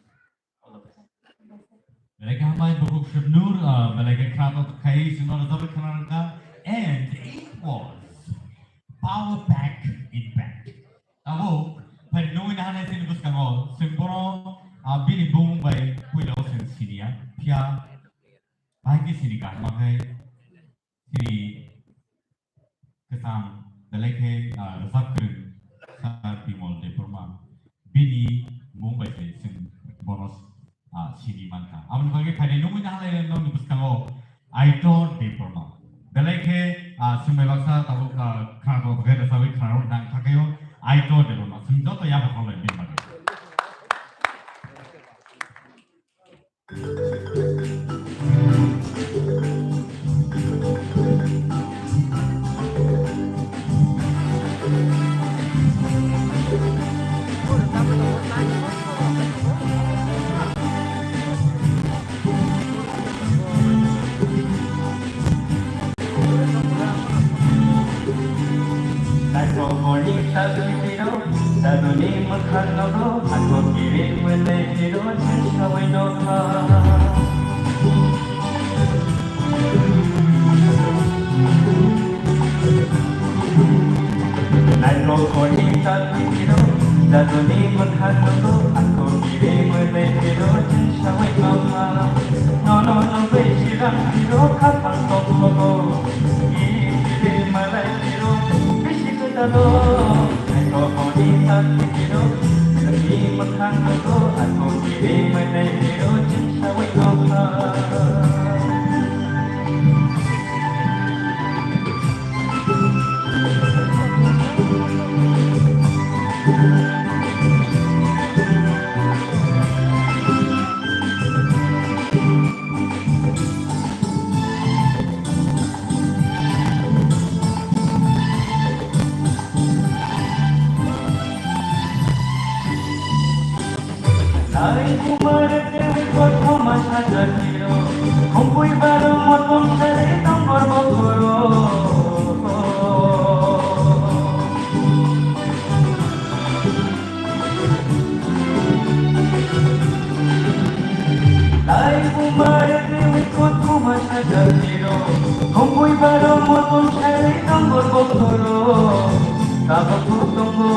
Belai khe hambai, Bukuk Shibnur, ah, belai khe khna tok khai, chwngno rwchapwi khna rwkha. And it was Power Pack in Pack. Tabuk, phai nungwi nahanai chini bwskango, chwng bono, ah, bini bumung bai puila o chwng siniya, phiya, bahai khe sini kaham khe, Chini kwcham belai khe, ah, rwchap kwrwng Sir Bimal Debbarma. Bini mung bai se chwng bono, ah, sini mankha. Aboni bagwi phainai nungwi nahalai nokni bwskango Aitor Debbarma. Belai khe, ah, chwng bai baksa tabuk, ah, khna rok khe rwchapwi khna rok nang kha khe o Aitor Debbarma. Chwng joto yapha kholai bini bagwi. Naithokorni salbitiro, jaduni mwkhang nogo, ako kiri mwnai tiro, chwng sawi nokha. Naithokorni salbitiro, jaduni mwkhang nogo, ako kiri mwnai tiro, chwng sawi nokha. Nono nugwi chirang tiro, khaphang tokhogo, kiri mwnai tiro, bisi kwtalo. Naithokorni salbitiro, nini mwkhang nogo, ako kiri mwnai tiro, chwng sawi nokha. Nai kumar tewi kothoma sajagiro, khumui baro motom sari tongor bokoro. Nai kumar tewi kothoma sajagiro, khumui baro motom sari tongor bokoro. Tabuk tongo,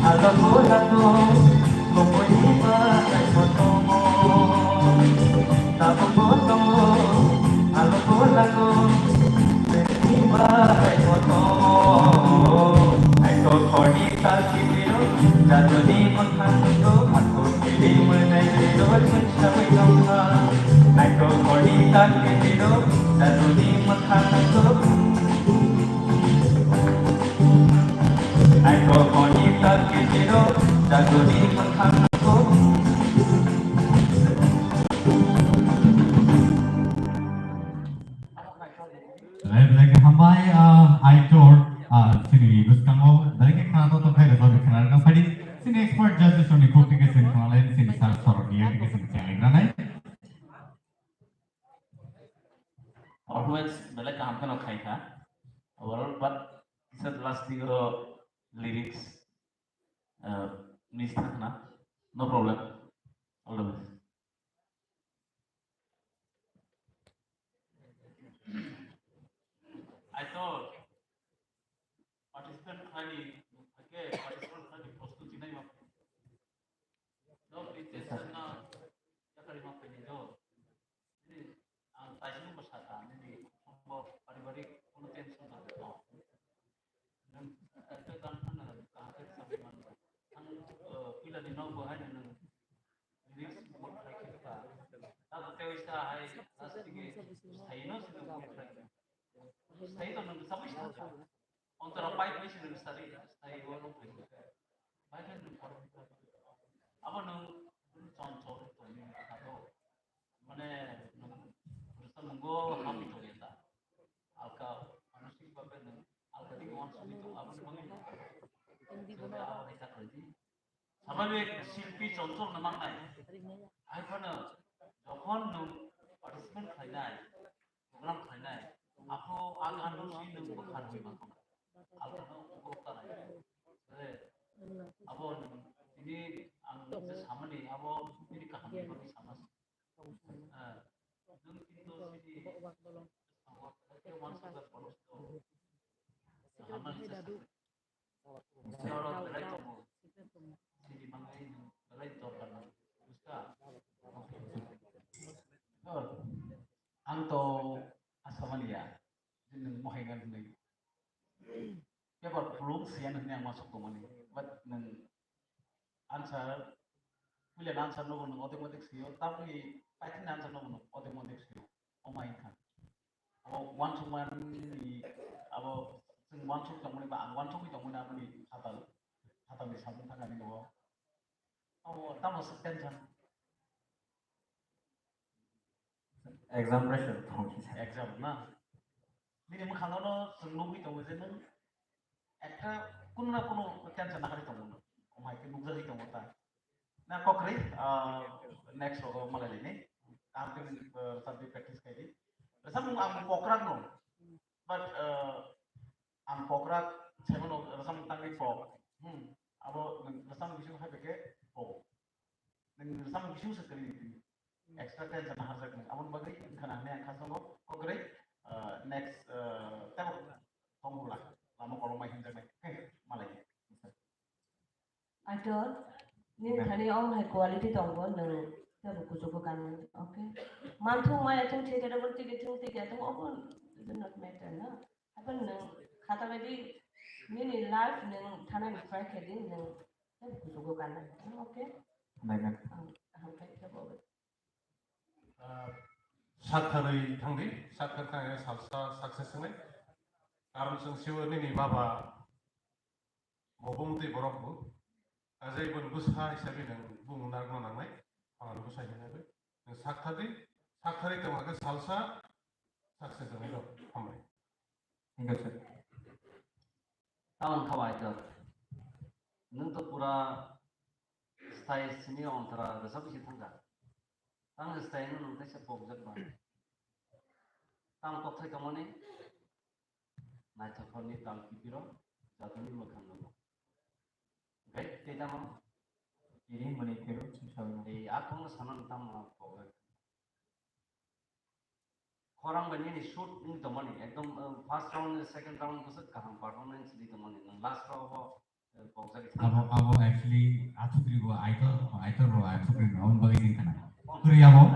alo ko lago, Komoini ba hai kotomo, tabuk bo tongo, alo ko lago, komoini ba hai kotomo. Hai to khorni sal kitiro, jaduni mothang to, ako kiri mwnai tiro, chwng sawi nokha. Hai to khorni sal kitiro, jaduni mothang to, Hai Belai belai khe hambai, ah, Aitor, ah, chini bwskango belai khe khna to to khairo to khna rwkha phadi. Chini expert judges rokni kok tike chwng khna lai chini sir sorok ni tike chwng challenge ranai. Performance belai kaham kheno khai kha. Overall, but kisa last digo lyrics, uh, miss thang khna. No problem. All the best. I thought participant khlaini, okay, participant khlaini prostuti nai ma. No, please, yes, sir. Yakari ma phaini do. Nini, ang taisini bo saka, nini sombo paribarik kono tension na to. Nang ekta gan khana kaham khe sabi man. Ang, eh, pila ni nok bo hai nang lyrics bo khai khe ta. Ta bo tei sa hai last dige sai no sini bo khai. Sai to nang sabi sa. Ontora pai pai sini listari, stai wo lo pai. Pai kan nung kor. Abo nung chon chon to ni kha to. Mane nung rasa nunggo happy to ya ta. Alka manushik babe nung alka di wan sumi to abo nung mangi. Jadi abo hai tak lagi. Sababik silpi chonchol na mangnai. Hai phano jokhon nung participant khlainai, program khlainai, aphuru ang ano si nung bwkha rwi mangkha. Alkano bwkha nai. Abo nung tini ang je samani abo tini kaham ni bagwi sama. Eh, nung kintu sini abo ke wansa da polos to. Hamani chesta. Oro belai tongo. Sini mangai belai dorkar nang. Buska. Oh, ang to asamani ya. Nwng mohai ngan hwnwi. Paper phuluk siyan hwnwi ang masuk tongmani. But nwng answer, puila answer no nwng automatic siyo. Tamni paitini answer no nwng automatic siyo. Omai kha. Abo uansukmani, abo chwng uansuk tongmani ba ang uansukwi tongmani aboni phatal, phatalni samung thangani nogo. Abo tamo swk tension? Exam pressure tong kisa. Exam na? Nini mwkhangno chwng nugwi tongo je nwng ekta kuno na kuno tension naharwi tongo nwng. Omai khe nukjagwi tongo ta. Na kokrwi, ah, next rogo malai laini. Kaham khe, ah, rwchapwi practice khaidi. Rwchapmung ang pokrak no. But, ah, ang pokrak saimanno rwchapmung tangwi pok. Hmm. Abo nwng rwchapmung bisingo hai bai khe pok. Nwng rwchapmung bisingo se kwrwi di. Extra tension naharjak nwng. Aboni bagwi wngkha na hwnwi ang kha tongo. Kokrwi, ah, next, ah, tebo tongmula. Lama kolomai hwnjaknai. Hey, malai. Aitor, nini thani omo hai quality tongo, nwng teibo kuchugo kanwi, okay? Manthung maya thung, thik khe double ticket thung, ticket thung, obo does not matter, na? Haikhe nwng khata bai di, nini life nwng thanani try khe di, nwng teibo kuchugo kanwi, okay? Ang, ang khe teibo. Ah, sak kharwi thangdi, sak kharwi thangya salsa success wngnai. Karon chwng sio nini baba bo bumtwi borok bo. Ajai boni bwsa hisabe nwng bumung narwkna nangnai. Ang bwsa hinwi nwng sak khardi, sak kharwi tongma khe salsa success wngnai rok. Hambai. Thank you, sir. Tamon kha bai to. Nwng to pura style sini ontra rwchapwi se thangkha. Tang style no nwng kaisa pokjak ba. Tang kokthai tongmani naithokhorni tal kipiro jatoni mwkhang nogo. Gai tei tamo? Tini mani kero chwng sawi no. Ei akhong no sana tamo pokjak. Khorang bai nini shoot wng tongmani, ekdom, uh, first round, second round bwswk kaham performance di tongmani, nwng last round o, uh, pokjagwi thangkha. Abo, abo actually athukri bo Aitor, Aitor bo athukri no, aboni bagwi wngkha na. Kwrwi abo,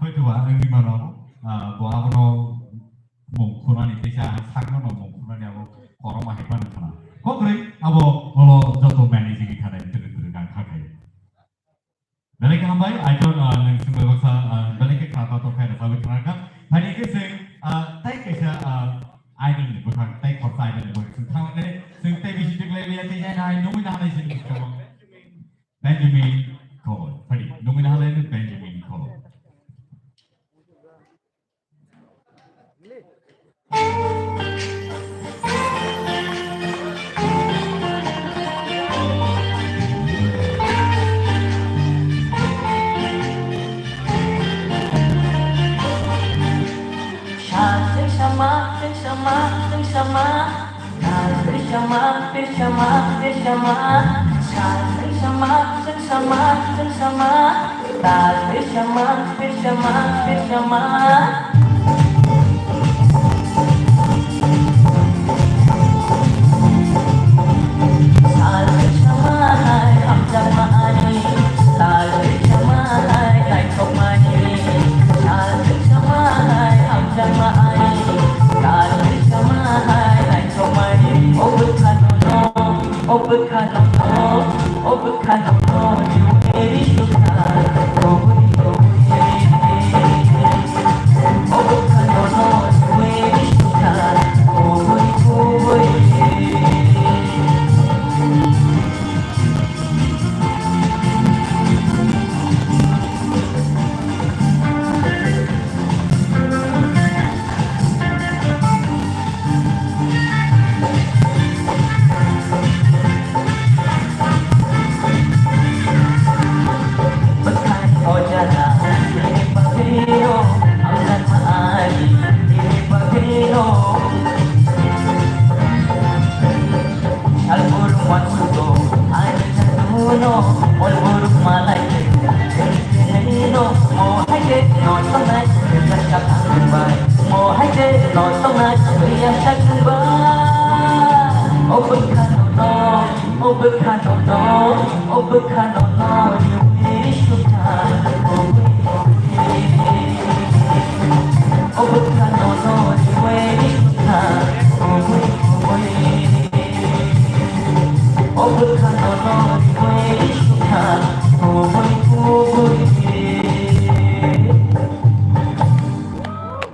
hoito ba wngwi mano abo, uh, bo abono mung khunani teisa sakno no mung khunani abo korokma hai phano wngkha na. Kokrwi abo olo joto manage wngwi thanai, twrwk twrwk ang kha khai. Belai khe hambai, Aitor, ah, nwng swngbai baksa, ah, belai khe khna tatok khai rwchapwi khna kha. Phaidi khe chwng, ah, tei kaisa, ah, idol ni bwkhak, tei khoroksa idol ni bwkhak chwng thang lai, chwng tei bisi tik lai liya, tei jai nai nungwi nahanai chwng. Benjamin Kol. Pari, nungwi na halai Benjamin Kol.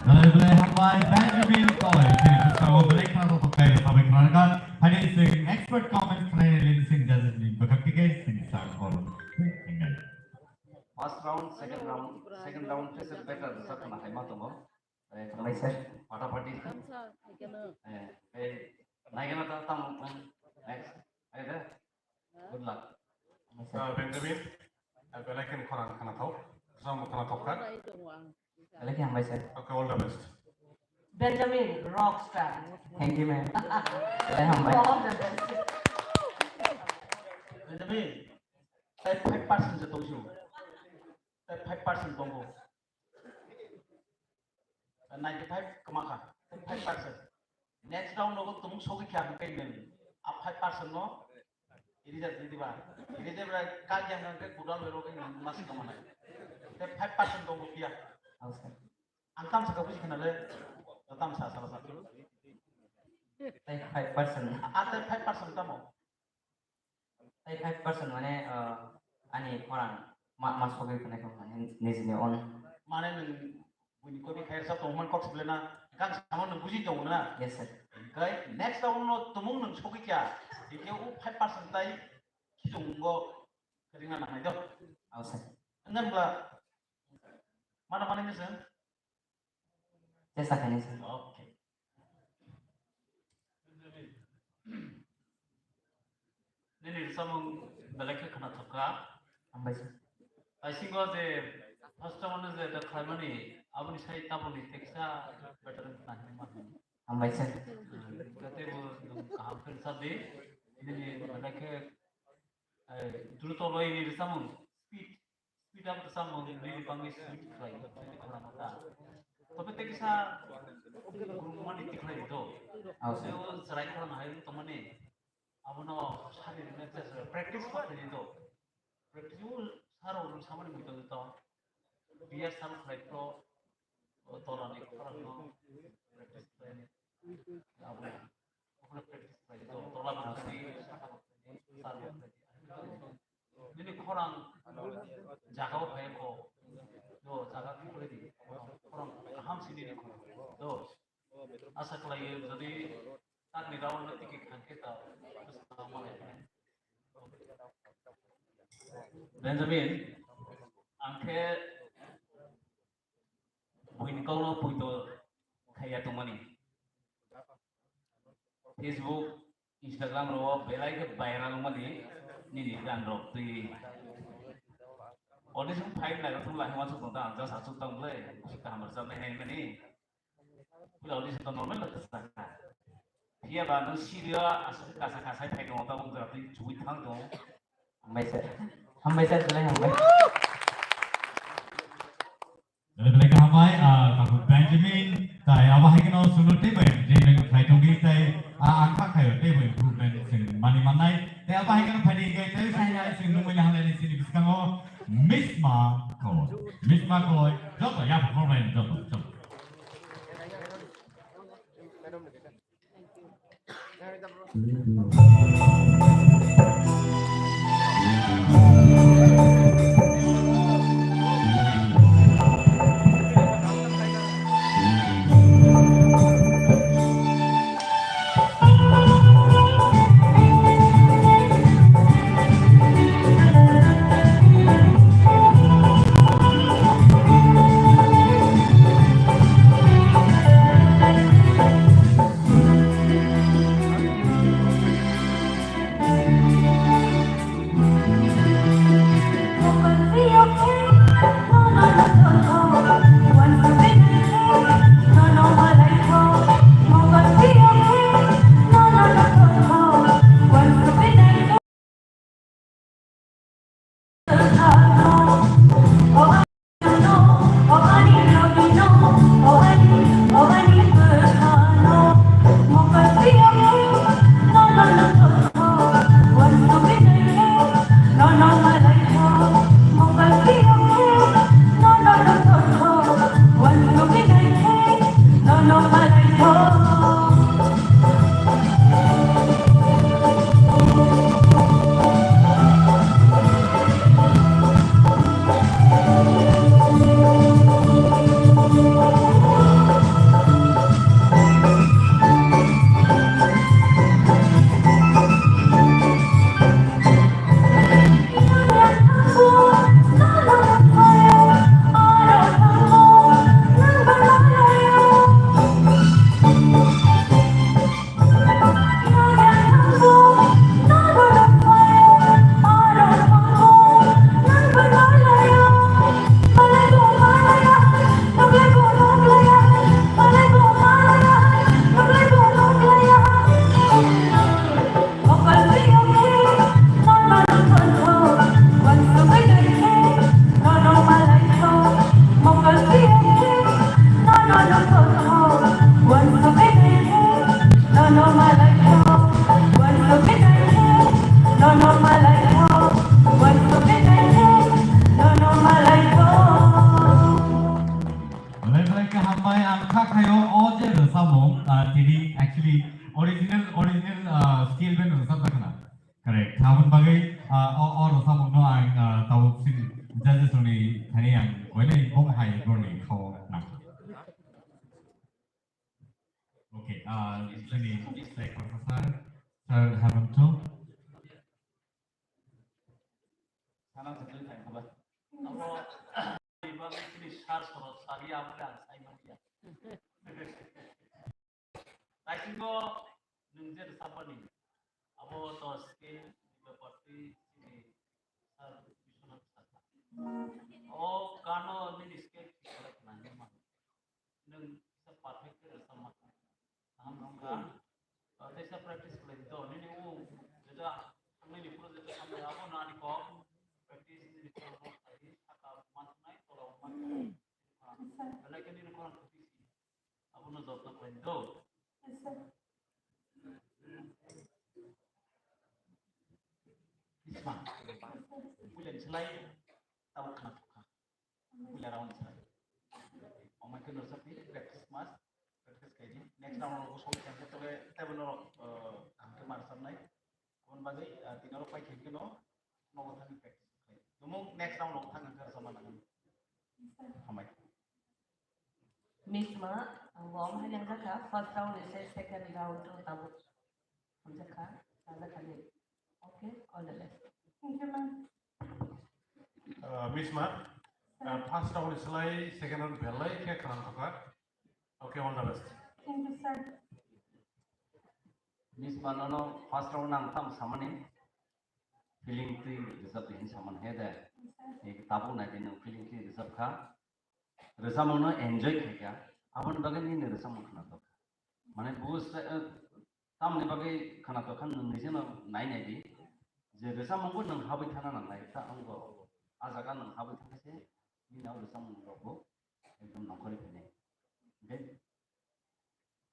Belai belai hambai Benjamin Kol, chini bwskango belai khna tongthok khe sabai khna rwkha. Haini chwng expert comments khnai rwli chwng judges ni bwkhak twi khe chwng start hor. First round, second round, second round khe se better rwchap khna hai ma tongo. Eh, hambai sir. Pata pati. Eh, eh, naigana ta tam next. Ayo da. Good luck. Hambai sir. Ah, Benjamin, ah, belai khe khorang khna thok. Jom khna thok kha. Belai khe hambai sir. Okay, all the best. Benjamin, rock star. Thank you, ma'am. Belai hambai. All the best. Benjamin, tai five percent se tongsu. Tai five percent tongo. Ninety five kwma kha, five percent. Next round nogo tumung sogwi kha hwnkhe nwng a five percent no reject di diba. Reject bai kal yang hwnkhe kudal bai rogwi nwng mas kwma nai. Te five percent tongo phiya. Ang tam saka buji khna le, tam sa sala sa. Tai five percent. A tai five percent tamo. Tai five percent mane, uh, ani khorang ma, ma sogwi tongnai khe mane nijini own. Mane nwng buini kopi khairsa tongman kok sible na, gan samo nwng buji tongo na. Yes, sir. Kai next round no tumung nwng sogwi kya, dikhe u five percent tai khichungo ringa nangnai do. Aw, sir. Ngan bla mana mana ni sir. Chesta khainai sir. Okay. Nini rwchapmung belai khe khwnathok kha. Hambai sir. Taisingo je first round je da khlaimani aboni sai taboni teksa better khnahini mani. Hambai sir. Tei bo kaham khe rwchap di. Nini belai khe, eh, druto loi ni rwchapmung speed. Speed up to someone nini bangwi sweet khlai, nini khorang ta. Tobe tei kisa gurungmani tikhlai do. Aw, sir. Tei o chwrai khorang hai wng tongmani. Abono sari rwna chesa practice khlai do. Practice o saro rwng samani mui tong to. Biya sal khlai pro, o tola ni khorang no practice khlai ni. Abono. Okhorno practice khlai di, to tola bo khlai di, saka bo khlai di, sar bo khlai di. Nini khorang jaga o phai kho, do jaga khlai di, khorang kaham sini di khorang. Do asa khlai yo, jodi tak ni round no tiki khangkhe ta, bwskango malai khe. Benjamin, ang khe buini kokno poito khaiya tongmani. Facebook, Instagram rok belai khe viral wngmani nini gan rok twi. Audition phai nai rok lai hama suk tong ta, ang just asuk tong le, kaham rwchapnai hai mani. Pura audition to normal la kasa. Phiya ba no serious asuk kasa kasa phai tong ta, bung jati chui thang tong. Hambai sir. Hambai sir, belai hambai. Belai belai khe hambai, ah, Tabu Benjamin, tai abo hai kheno sunu tei bai entertainment khlai tongdi, tai, ah, ang kha khaio tei bai improvement chwng mani mannai. Tai abo hai kheno phaidi hinkhe tei sini hai chwng nungmani hamlaini chini bwskango Misma Koloi. Misma Koloi, joto yapha khorbai joto, joto. Belai belai khe hambai, ang kha khaio o je rwchapmung, ah, tini actually original, original, ah, scale band rwchapjak khna. Correct. Aboni bagwi, ah, o, o rwchapmungno ang, ah, tabuk sini judges rokni thani ang koinai bong hai borni khao nang. Okay, ah, sini sir, sir Hemanto. Sana sejak tadi khabar. Abo, iba sini sar sorot sari abo dan sai mania. Taisingo nwng je rwchapmani, abo to scale ni bepar twi chini sir Biswanath sakha. O gano nini scale thik khe khna hinwi mano. Nwng kisa perfect khe rwchapma kaham wngkha. Teisa practice khlai di to, nini o jeto thangnai ni project o thangnai abo no ani kok practice nini kok no khlai di, saka manthoknai, tola o manthoknai. Belai khe nini khorang khuti si. Abono jotno khlai di do. Yes, sir. Isma. Puila ni slai tabo khna thokha. Puila round ni slai. Omai khe no sakni practice mas, practice khlai di. Next round o sok khe tole table no, eh, kaham khe mar sabnai. Aboni bagwi, ah, tini oro pai khe no nogo thangwi practice khlai. Tumung next round o thang khe sama nang. Hambai. Miss ma, ang bo omo hai nang jakha, first round ni se second round o tabuk hamjakha, chajakha ni. Okay, all the best. Thank you, ma'am. Uh, Miss Ma, uh, first round is like second round belai khe khana thokha. Okay, all the best. Thank you, sir. Miss Ma, nono first round ang tam samani feeling twi rwchap twi hin saman he de. Yes, sir. Ek tabuk nai twi nwng feeling twi rwchap kha. Rwchapmung no enjoy khai kha. Aboni bagwi nini rwchapmung khwna tok kha. Mane buj, eh, tamni bagwi khwna tok kha nwng nijeno nai nai di. Je rwchapmung bo nwng habwi thana nangnai ta wngbo. A jaga nwng habwi thana se nini rwchapmung rok bo ekdom nongkhorwi phainai. Okay?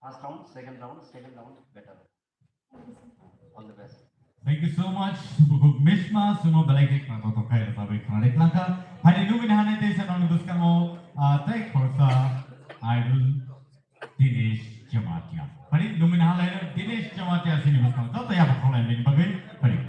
First round, second round, second round better. All the best. Thank you so much. Bukuk Mishma, sumo belai khe khwna tok tok khai rwchapwi khwna rwkhlangkha. Haini nugwi nahani teisa noni bwskango, ah, tei khoroksa idol Dinesh Jamatia. Haini nugwi nahalai Dinesh Jamatia sini bwskango. Joto yabo kholai bini bagwi. Haini.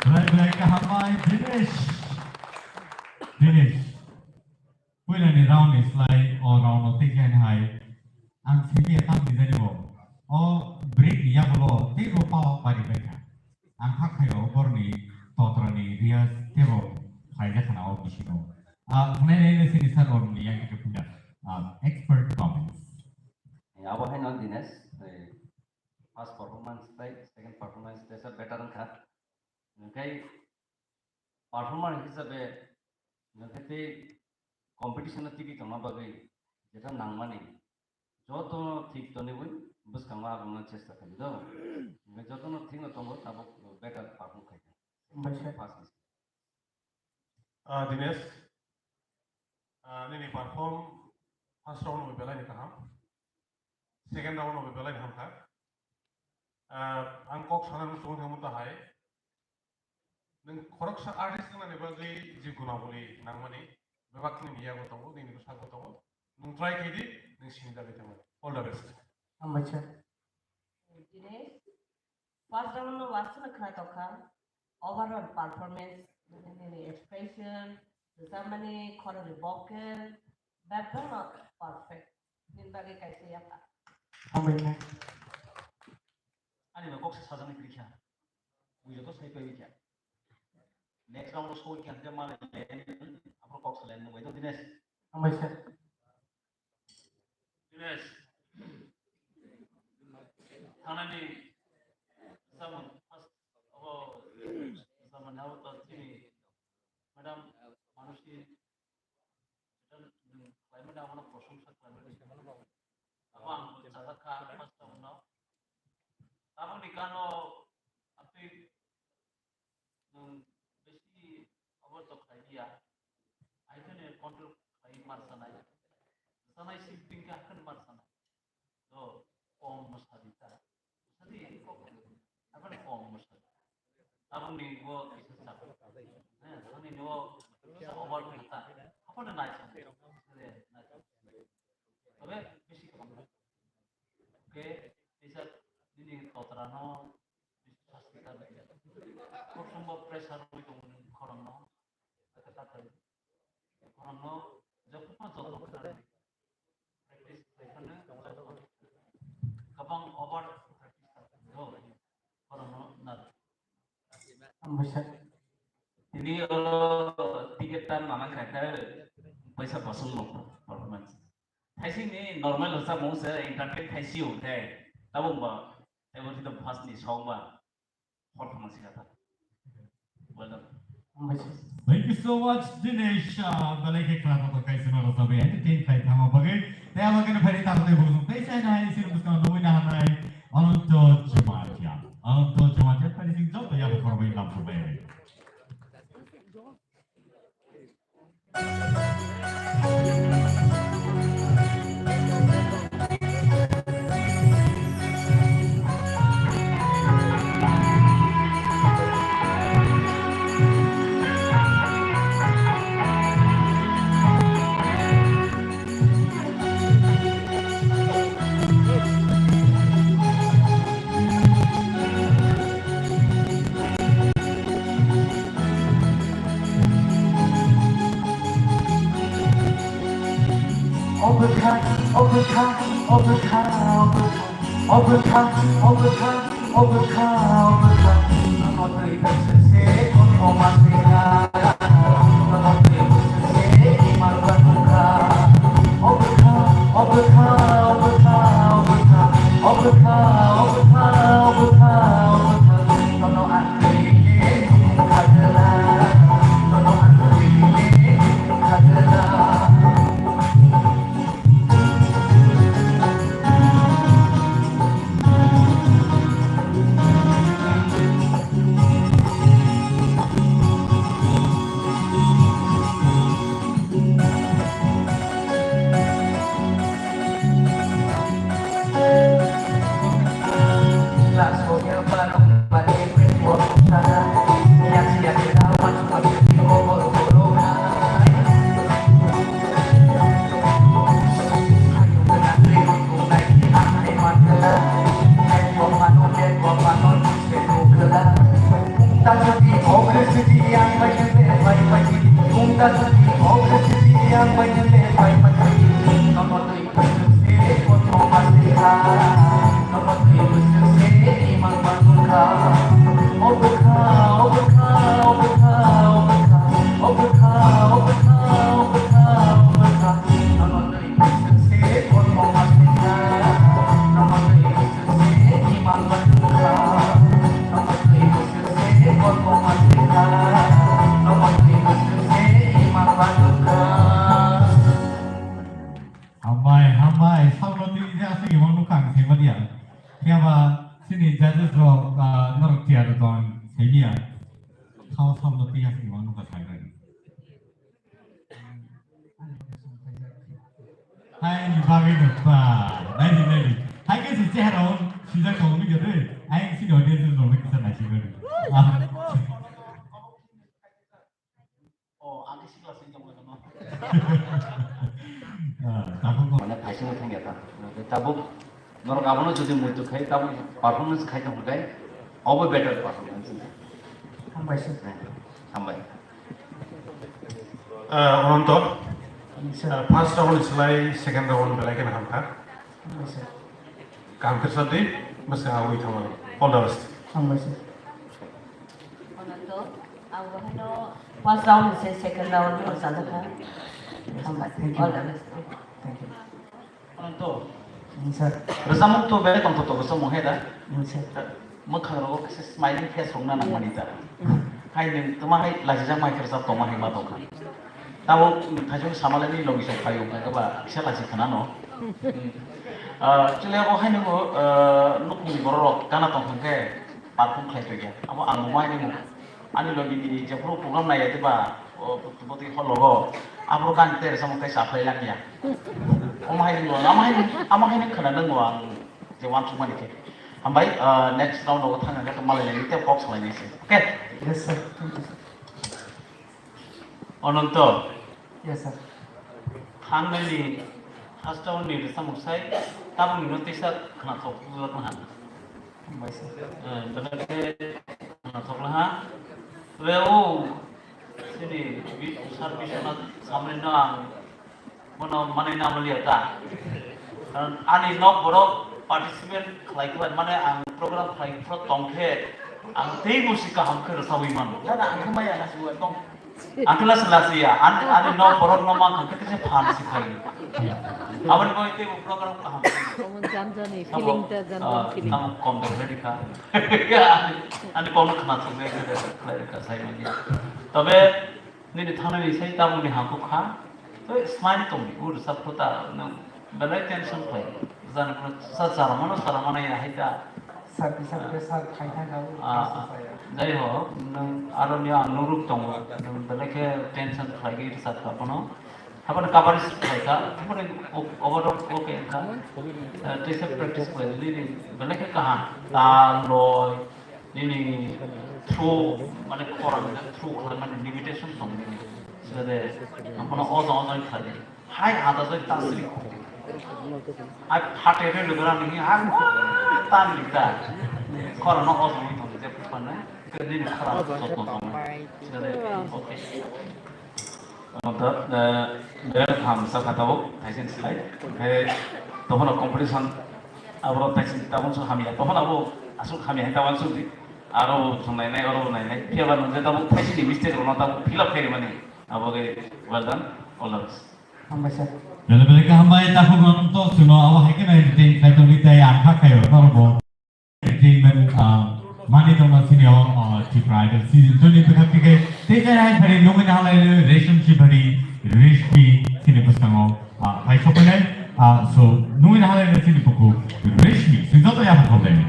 Belai belai kaham bai, Dinesh. Dinesh. Puilani round ni slai o round no tei khe hai. Ang simi ya tam ni jani bo. O break ni yagulo tei bo pao bari bai kha. Ang kha khayo borni totra ni riyaz tei bo khai ja khana o bisingo. Ah, khnai nai nai sini sir o ni yang khe puila. Ah, expert comments. Abo hai no Dinesh, eh, first performance tei second performance tei sa better wngkha. Hwnkhe performer hisabe hwnkhe tei competition o tigi tongna bagwi jeta nangmani jotono thik toniwi bwskango abongno chesta khaidi do. Hwnkhe jotono thikno tongo tabuk better perform khaikha. Hambaisa. First. Ah, Dinesh, ah, nini perform first round o belai ni kaham. Second round o belai ni hamkha. Ah, ang kok sana nung tong thangmo ta hai. Nung khoroksa artist nang ni bagwi je gunabuli nangmani bebak ni yago tongo, nini bwskango tongo. Nung try khe di, nung sini dagwi tongmani. All the best. Hambaisa. Dinesh, first round no wasuna khna tokha. Overall performance Nini expression, rwchapmani khoroknwi vocal, bebak no perfect. Nini bagwi kaisa yapha. Hambai khe. Ani no kok sajani kwrwi kha. Bujo to sai pai kha. Next round o soi kha, je mane, aphuru kok salai nung bai to Dinesh. Hambai sir. Dinesh, thangnani samung first abo samung abo to chini madam Manushi, nwng khlaimani abono prosongsa khlaimani. Abo ang bo chajak kha first round no. Aboni kano atwi nwng besi over to khlai ya. Ai kheno control khlai mar sanai. Sanai sibring khe hakhwno mar sanai. To kom mwsadi ta. Mwsadi kok. Hakhwno kom mwsadi. Aboni bo kisa chak. He, ani no kisa over khe ta. Hakhwno nai sa. Nai sa. Tobe besi kwbang. Oke, teacher, nini totra no Kosom bo pressure rwi tongo nini khorang no. Aka takhai. Khorang no jokhon ma joto khwna practice khlai phano joto. Kabang over practice khlai phano khorang no na. Hambai sir. Tini oro ticket ta mana kha kha paisa basung no performance. Thaising ni normal rwchapmung se entertain thaisio tei tabuk ba tei bo tito first ni song ba hor thangma sikha ta. Well done. Hambai sir. Thank you so much, Dinesh. Ah, belai khe khwna tongo kaisa no rwchapwi entertain khai thangma bagwi. Tei abo khe no phaidi tamo tei bo tei sai nai sini bwskang nugwi na hanai Ananto Jamatia. Ananto Jamatia phaidi sing joto yabo khoroknwi lam khurbai. Hambai, hambai, samno twi je aswk imang nukha ang saimanliya. Phiya ba chini judges rok, ah, norok tiyar tong saimanliya. Thao samno twi aswk imang nukha saimani. Hai ni bagwi no ba, naidi, naidi. Hai khe si chehara o sijak tongo nukya de. Hai si no de no kisa naisingmani. Ah. Oh, ang khe sikla sing tongmani no. Ah, tabuk no. Mane phaising thangya ta. Tabuk norok abono jodi muitu khai, tabuk performance khai tong khai, obo better performance. Hambai sir. Hambai. Ah, Ananto, Yes, sir. Ah, first round ni slai second round belai kheno hamkha. Yes, sir. Kaham khe sadi, bwswk awi thangmani. All the best. Hambai, sir. Ananto, ang bahano first round ni se second round ni sajak kha. Hambai. Thank you. All the best. Thank you. Ananto. Yes, sir. Rwchapmung to belai tongthok tongthok rwchapmung hai da? Yes, sir. Mwkhang rogo kisa smiling face rok na nangmani da. Hai nwng tma hai lachijak mai khe rwchap tongma hai ma tongkha. Tabuk thaisong samalai ni logi song phaio hwnkha khe ba kisa lachi khna no. Ah, chwla bo hai nwngo, ah, nukhungni borok rok gana tongkha khe perform khlai tongya. Abo ang bo mai nwngo. Ani logi ni jephuru program naiya diba, o, botwi hall rogo, aphuru khe ang teresa mung tei chaphlai langya. Omo hai nwngo, ama hai, ama hai nung khna nwngo ang je uansukmani khe. Hambai, ah, next round rogo thangna khe malai lai tei kok salai nai se. Okay? Yes, sir. Thank you, sir. Ananto. Yes, sir. Thangnani first round ni rwchapmung sai, tabukni no teisa khnathok bujak nang. Hambai, sir. Eh, belai khe khnathok laha. Tei o, chini bi-, sir Biswanath Samrino ang bono manwi na manliya ta. Karon ani nok borok participant khlai khlai, mane ang program khlai phuru tong khe ang teibo se kaham khe rwchawi mano. Jana ang khe maya na sibo ekdom. Ang khe lasi lasi ya, ani, ani nok borok no mang khe tei se phan si khai. Aboni bagwi teibo program kaham. Common jani jani Sabo, feeling ta jani ah, jani feeling. Tamo kom dok ready ka. Ya, ani, ani kom khna thok ready ka, sai manya. Tobe Nini thangnani sai tabukni hangkuk kha, tei smile tongdi, ur sa phuta, nwng belai tension khlai, jani phano sa chara mano, chara mano ya hai ta. Sakni sakni sa khai thang kha, ur Ah, sa sa ya. Jai ho, nwng aro ni ang nuruk tongo, nwng belai khe tension khlai gwi rwchap kha phano. Haphano coverage khlai kha, haphano o-, overall okay kha. Eh, tei se practice khlai di, nini belai khe kaham, tal, loi, Nini throw, mane khorang throw khlai mani limitation tong nini. Sede, amono ojo ojo khlai di. Hai hata joi tasri. Hai phate re lugra nini hai tan lita. Khorang no ojo tong je phane. Ke nini khorang jotno tong. Sede, okay. Omo da, eh, birat ham sa kha tabuk, thaising slai. Onkhe tohono competition, aboro thaising tabuk sung hamya. Tohono abo asuk hamya hai tabuk sung di. Aro sung nai nai, oro nai nai. Phiya ba nung je tabuk thaising ni mistake rok no tabuk fill up khairi mani. Abo ge well done, all the best. Hambai sir. Bele bele khe hambai, takhuk rok to suno abo hai khe nai retain khlai tongwi tei ang kha khaio norok bo. Entertainment, ah, mani tongma sini o, ah, Tripura Idol season two ni bwkhak tike tei jai hai phari nungwi nahalai relationship phari Rishmi sini bwskango, ah, hai sopainai, ah, so nungwi nahalai sini buku Rishmi sini joto ya bukhok dai.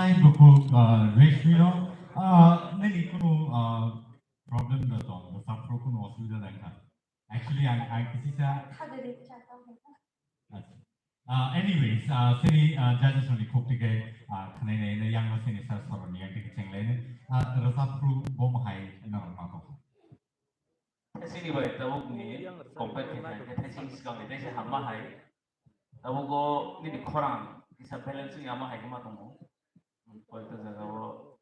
Hai, bukhuk, ah, Reshmi no, ah, nini kunu, ah, problem da tong, da sapro kunu osubida da kha. Actually, ang, ang kisi sa. Ah, anyways, ah, sini, ah, judges ni khuk tike, ah, khnai nai, nai yang sini sa soroni yang tike chenglai nai, ah, rasa pru bom hai na ma ko. Sini bai tabuk ni compare khe khe thai sini sikang ni thai se hamma hai. Tabuk go nini khorang kisa balance ni ama hai ma tongo. Koyekta jaga o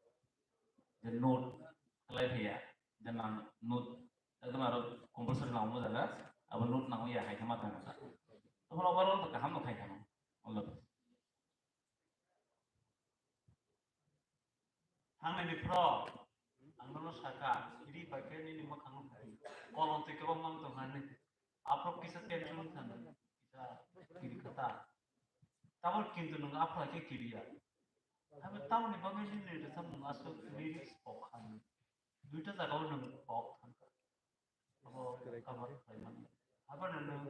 je note khlai phiya, je nang note ekdom aro compulsory nang mo jaga, abo note nang ya hai ma tongo. Tamo overall to kaham no khai kha no. All the best. Thangnaini phro, ang nono sakha, iri pai khe nini mwkhang no khai. Kolom twi kwbangma wng tong nani. Aphro kisa tension wng thang, kisa kiri kha ta. Tabuk kintu nwng aphro khe kiriya. Habo tamoni bagwi nini rwchapmung aswk lyrics pok kha nw. Duita jaga o nwng pok thang kha. Abo cover khlai mano. Abo no nwng,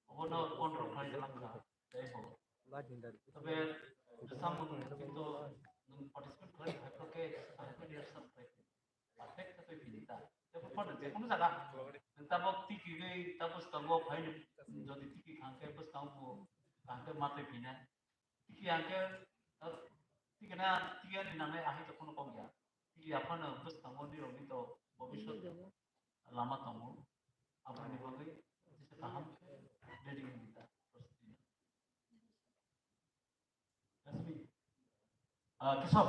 abo no control khlai jalang kha. Tei bo. Tobe, samung kintu nwng participate khlai, haiphro khe, haiphro khe rehearsal khlai. Perfect khe twi phini ta. Tei bo phone je kono jaga. Nwng tabuk tiki gwi, tabuk swkango phai nw, jodi tiki khang khe, bwskango bo, khang khe ma twi phina. Tiki ang khe, tiki na, tiki ani nangnai ahai to kono kok ya. Tiki aphano bwskango nirokni to bobiswt lama tongo. Aboni bagwi jesa kaham khe ready wngwi ta. Resmi. Ah, Kesab.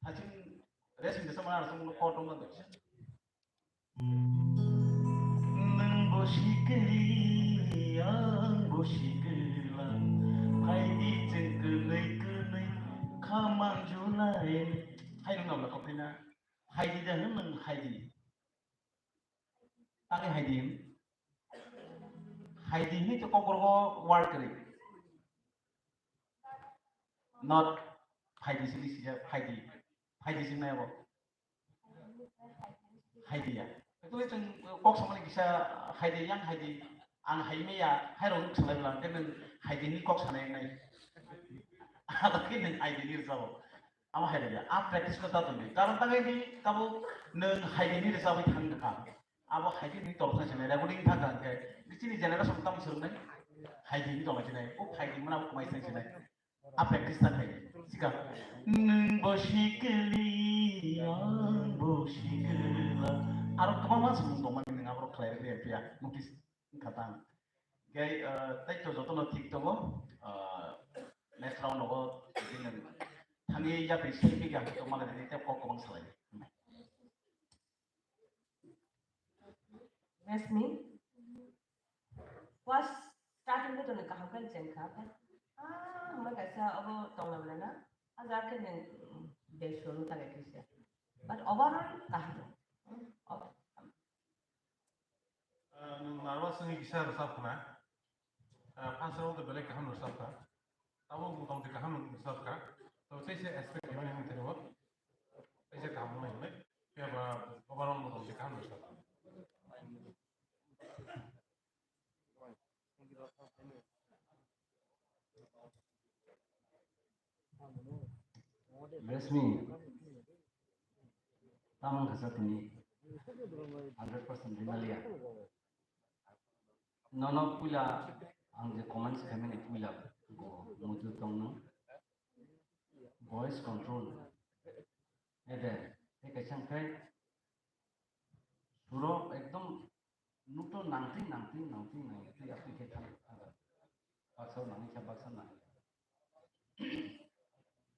Haching Resmi Kesab mana asung lo kotor ma. Nwng bo sikli, ang bo sikla, phaidi chwng kwnwi kwnwi kha manjulai. Hai nwng nabla kok phaina? Haidi da hwn nwng haidi. Tangwi haidi hwn? Haidi hwnwi to kokborok word kwrwi. Not phaidi sini sijak, phaidi. Phaidi sini nai abo. Haidiya. Ekle chwng kok samani kisa haidi yang haidi, ang hai maya, hai rok nuk salai bwla, hwnkhe nwng haidi ni kok sanai nai. Abo khe nwng haidi ni rwchabo. Amo haidi ya. A practice ko ta tongdi. Karon tangwi di tabo nwng haidi ni rwchabwi thang kha. Abo haidi ni tolsa sanai recording thang kha hwnkhe. Chini generation tam swrwngnai. Haidi ni tolsa sanai. O haidi mana abo kumai sanai. A practice ta khai. Sika. Nwng bo sikli, ang bo sikla. Aro kwbangma samung tongmani nwng aborok khlai rwgwi ya phiya. Notice wngkha tang. Gai, eh, tei to jotono thik tongo. Eh, next round nogo jodi nwng thangwi yapri simi kha to mala de tei kok kwbang salai. Resmi. First starting khe tongni kaham khe cheng kha. Ah, hwnba kaisa obo tongla bwla na. Ah, jar khe nwng, mm, de shuru ta khe kisa. But overall kaham. Mm, okay. Ah, nwng narwa swngi kisa rwchap khna. Ah, first round to belai kaham rwchap kha. Tabuk motamoti kaham rwchap kha. Tabuk teisa expect khaimani hwnwi tongwi. Teisa kaham wngnai hwnwi. Phiya ba overall motamoti kaham rwchap kha. Resmi, tamang kasa tini hundred percent rinaliya. Nono puila ang je comments khaimani puila go mudu tongno voice control. Ede, e kaisa khe suro ekdom Nuk to nangtwi, nangtwi, nangtwi, nangtwi, atwi khe thang, thang. Baksa nangwi khe baksa nangwi.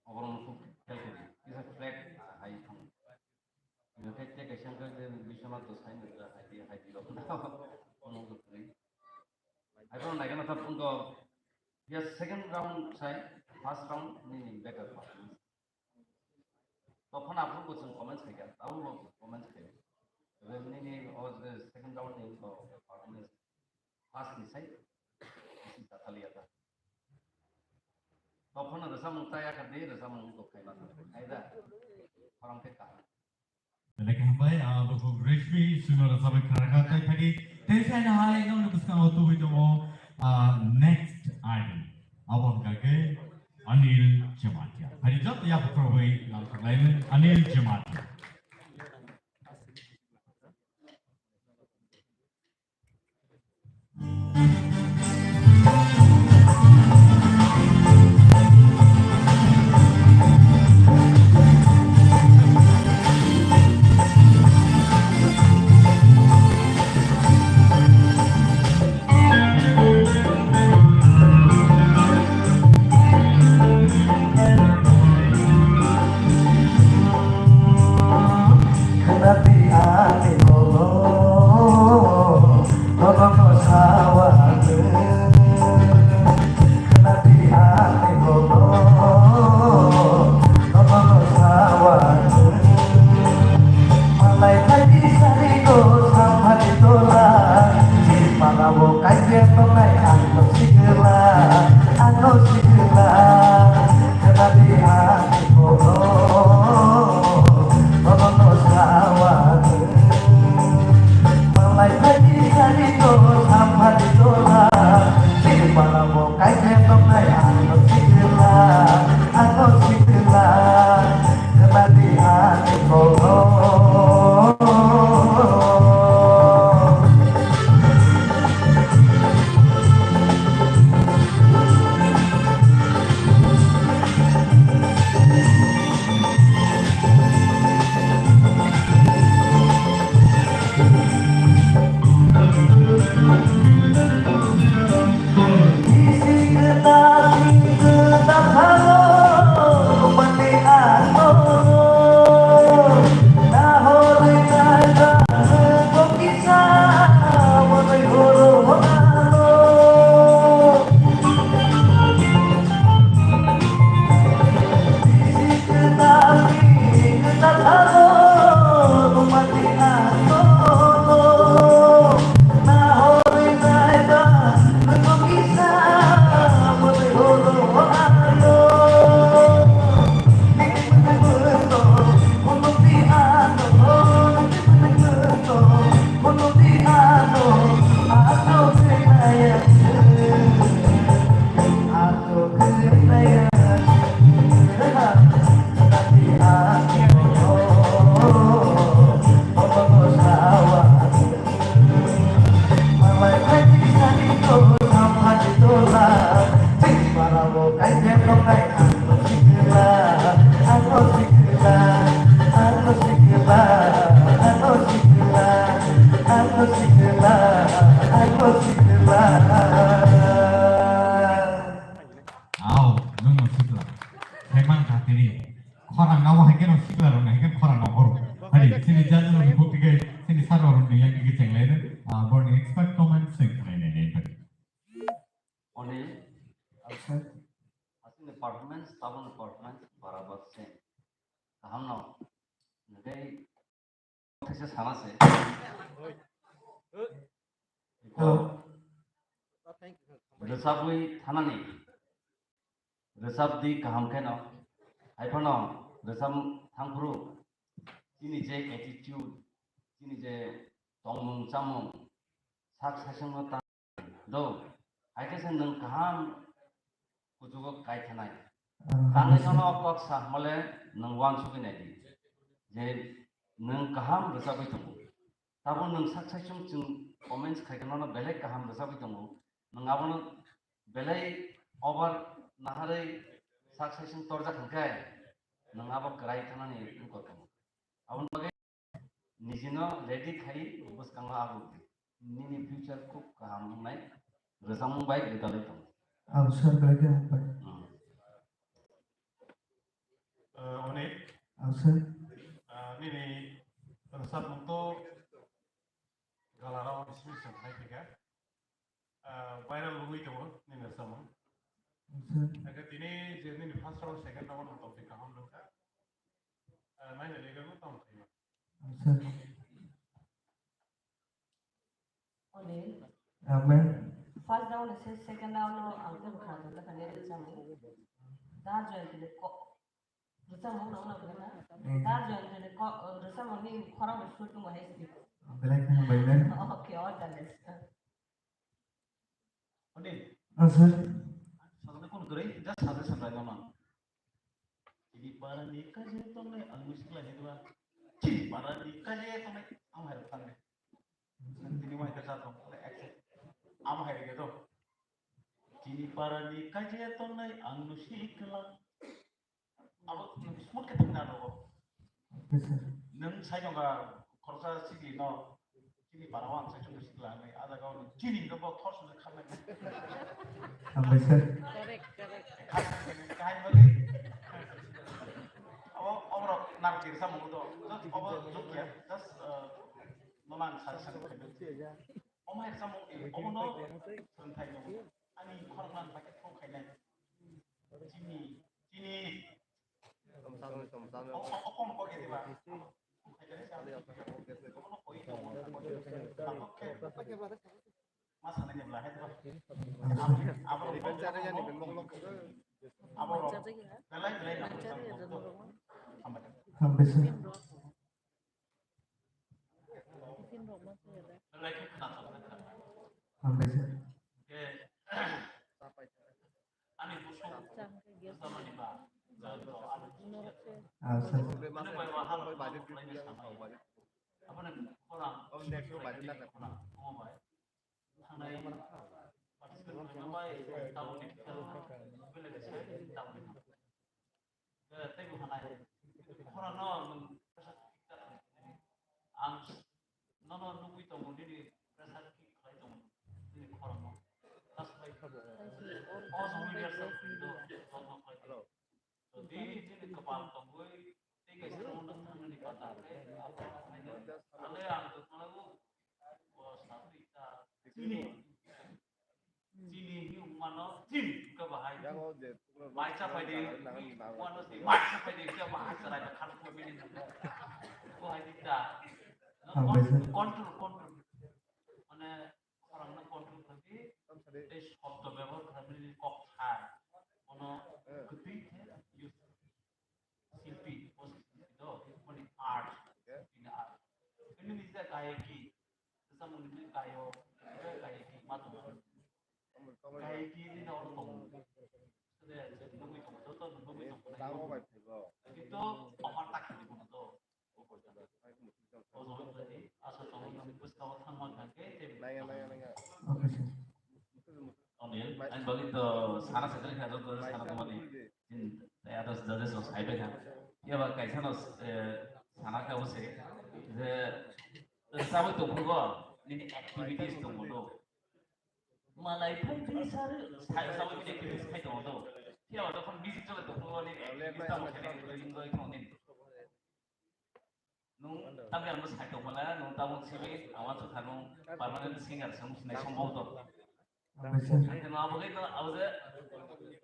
Oborok no khub khel khe di. Kisa flag hai thang. Ino khe tei kaisa wngkha je Biswanath to sai nukla hai di, hai di rok. Ono wngkha kwrwi. Hai bono naikhe no ta phone ko. Ya second round sai, first round nini better performance. Tophano aphuru bo chwng comments khaikha, tabukbo comments khaio. Tei nini o je second round ni wngkha performance first ni sai bisi tathaliya ta. Tophano rwchapmung chaya kha de, rwchapmung wngkha khaima thang. Hai da? Khorang khe kaham. Belai khe hambai, ah, bukhuk Reshmi, chwngno rwchapwi khna kha, tei phadi, tei saino hai nokni bwskango tubui tongo, ah, next item. Abo hwnkha khe Anil Chemani. Hari joto yaphak rogwi lal khlaimung Anil Jamatia. Aw, nwng no sikla. Thaiman ka tini. Khorang nabo hai khe no sikla rok nai khe khorang no horo. Hari sini judge rok ni bukti khe sini sir rok ni yang khe chenglai no. Ah, borni expert comment se khlai nai nai. Oni, acha, asini performance, taboni performance barabar same. Kaham no. Ngai Kaisa sana se. Hello. Rwchapwi thanani. Rwchap di kaham kheno. Haiphano rwchap thangphuru chini je attitude, chini je tongmung chamung, sak sasongno ta Do, hai khe se nwng kaham kuchugo kai thanai. Ah, tangwi yes, sir. Nono kok sa hwnmale nwng uansugwi nai di je nwng kaham rwchapwi tongo. Tabuk nwng sak saichung chwng comments khai khe nono belai kaham rwchapwi tongo. Nwng abono belai over naharwi sak saichung torjak hwn khe nwng abo kwrai thanani wngkor tongo. Aboni bagwi Nijino ready khai bwskango abo nini future khub kaham wngnai rwchapmung bai gwdalwi tongo. Ang sir belai khe hambai. Hmm. Ah, Onik. Ang sir. Ah, nini rwchapmung to galarao dismiss wngkha. Ah, viral wngwi tongo nini rwchapmung. Ang sir. Hakhe tini je nini first round, second round no tongtwi kaham wngkha. Ah, naina legal no tamo khaima. Amen. First round se second round no ang tebo kha to kha ne rwchapmung. Da join tele ko. Rwchapmung no no kha na. Mm. Da join tele ko, rwchapmung ni khorang bo shooting bo hai si. Belai khe hambai, amen. Okay, all the best. Ani? Ah, sir. Sakni kun kwrwi, just suggestion rai mano. Chini parani kaje tongnai ang musikla hedwa. Chini parani kaje tongnai ang hai thangni. Tini mai kasa tong, accept. Am hai ge to. Chini parani kaje tongnai ang musikla. Abo smooth khe thangna nogo. Yes, sir. Nwng sai jongga khoroksa sidi no, chini para o ang sai jongga sidi lanai, ada gao nwng chini no bo thor sumai khamai. Hambai, sir. Correct, correct. Kaham bagi. Abo, abo rok nang kiri sa mungo do. Just abo jok ya. Just, uh, no nang sa sa. Omo hai sa mungo, omo no thangthai no. Ani khoroknani bai khe thok khainai. Chini, chini. Tong samung, tong samung. O, o, o, kom ko khe diba? Ma sanai ni bla hai diba? Abo, abo, abo, belai, belai na. Hambai. Hambai, sir. Belai khe khna tong kha. Hambai, sir. Ani busu. Ah, sir. Ani bai wa hal bai samai. Aboni khorang. Khorang. Omo bai. Thangnai. Participant bai tabuk ni. Belai khe sai tabuk ni. Eh, tei bo hanai. Khorang no nwng pressure kick ta thang. Ang nono nugwi tongo nini pressure kick khlai tongo nini khorang no. Last fight. O samui rehearsal khlai do, joto khlai do. Jodi nini kwpal tongwi tei kaisa round no thangmani kota khe, ale ang tongmani bo sabri ta chini. Chini hinwi wngmano, chini wngkha bahai. Mai chapai de, wngmano si mai chapai de, wngkha bahai, chwrai da khan ko bini nang. Ko hai di ta. Control, control. Mane, khorang no control khlai di. Tei shobdo bebohar khlai di, kok thar. Bono kwtwi khe use. Silpi, o silpi do, mani art, bini art. Bini niji da gayaki, samung ni gayo, gayaki ma tongo. Gayaki ni da oro tongo. Sede, sede, nugui tongo, joto nugui tongo. Kintu offer ta khini bono do. O jaga tadi, asa tongo, nang bwskang o thangma kha khe, tei naya, naya, naya. Okay, sir. Anil, ani bagwi to sana sakali kha, joto sana tongmani. Tei others judges rok sai bai kha. Phiya ba kaisa no, eh, sana kha bo se, je, eh, sabui tongphuru bo nini activities tongmo do. Malai phai phai sar, sai sabui nini activities khai tongo do. Phiya ba jokhon music chole tongphuru bo nini activities tamo khe nini enjoy tong nini. Nung tamni ang sai tong mala, nung tabuk simi, awan sukha nung permanent singer se nung sinai sombobo to. Ang khe no abo khe no, abo je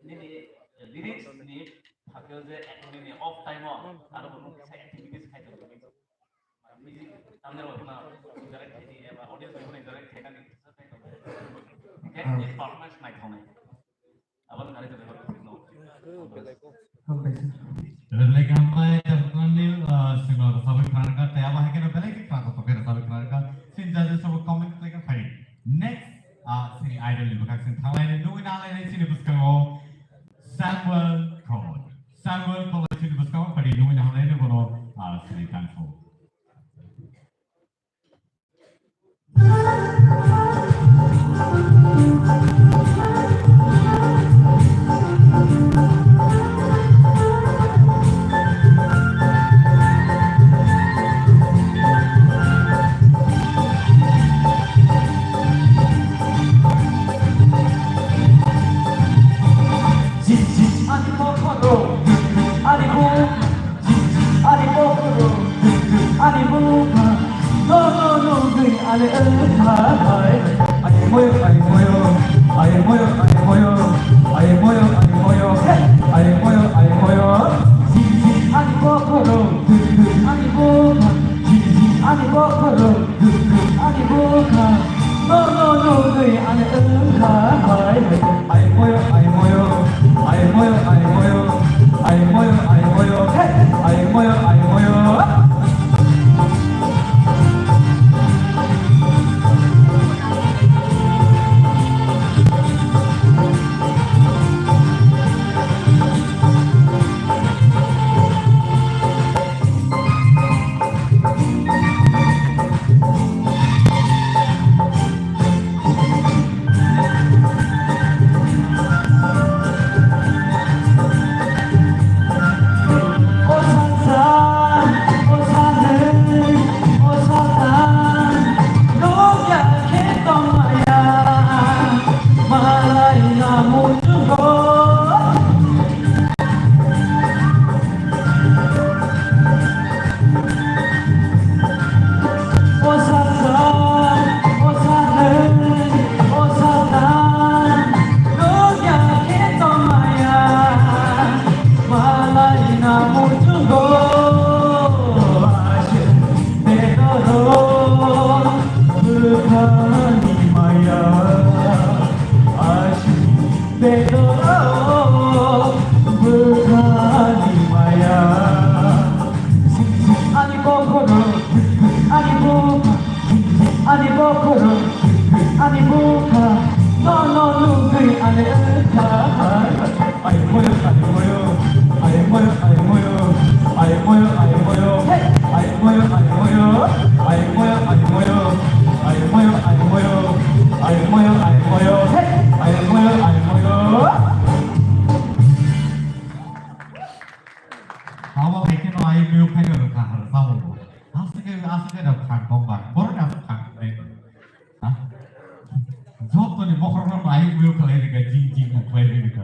nini lyrics ni phakhe je nini off time o, aro bo nung sai activities khai tong. Music tamni rok no direct khai di, eba audience rok no direct khai nani khai tong. Khe performance nai thongnai. Aboni kari to bebak no. Hambai, sir. Belai khe hambai, tabukni, ah, sino rwchapwi khwnarwkha, tei abo hai kheno belai khe khwnathok khe rwchapwi khwnarwkha. Sini judges rok comment khlai khe phai. Next, ah, sini idol ni bwkhak sini thanglainai, nugwi nanglainai sini bwskango Samuel Khol. Samuel Khol sini bwskango phai, nugwi nanglainai bono, ah, sini thango. Ani bukha, no, no, no, gwi, ale, ale, hai, hai. Ai moyo, ai moyo, ai moyo, ai moyo, ai moyo, ai moyo, hey, ai moyo, ai moyo. Jin, jin, ani bukha, jin, jin, ani bukha, jin, jin, ani bukha, jin, jin, ani bukha. No, no, no, gwi, ale, ale, hai, hai. Ai moyo, ai moyo, ai moyo, ai moyo, ai moyo, ai moyo, hey, ai moyo, ai moyo. Abo hai kheno ayuk miyuk khaino rwkha har samung bo. Aswk khe, aswk khe rok khan tong ba. Borok ni aswk khan tong nai. Ha? Joto ni bokhorok no ayuk miyuk khlai rwkha, jing jing bo khlai rwkha.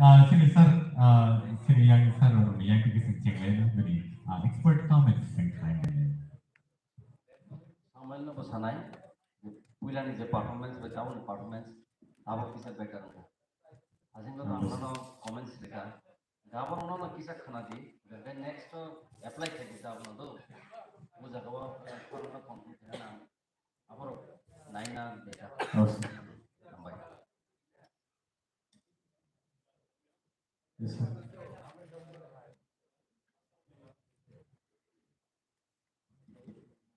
Ah, sini sir, ah, sini yang sir rok ni yang tiki sing cheng lai no bini, ah, expert comment sing khlai nai. Samuel no bo sanai, puila ni je performance bai tabuk ni performance, tabuk kisa better wngkha. Asing ko tamo no comments rwkha. Gabon no no kisa khana di, the next to apply khai di gabon do. Buja gabo, eh, kono no complete na. Aboro nai na beta. Hambai. Yes, sir.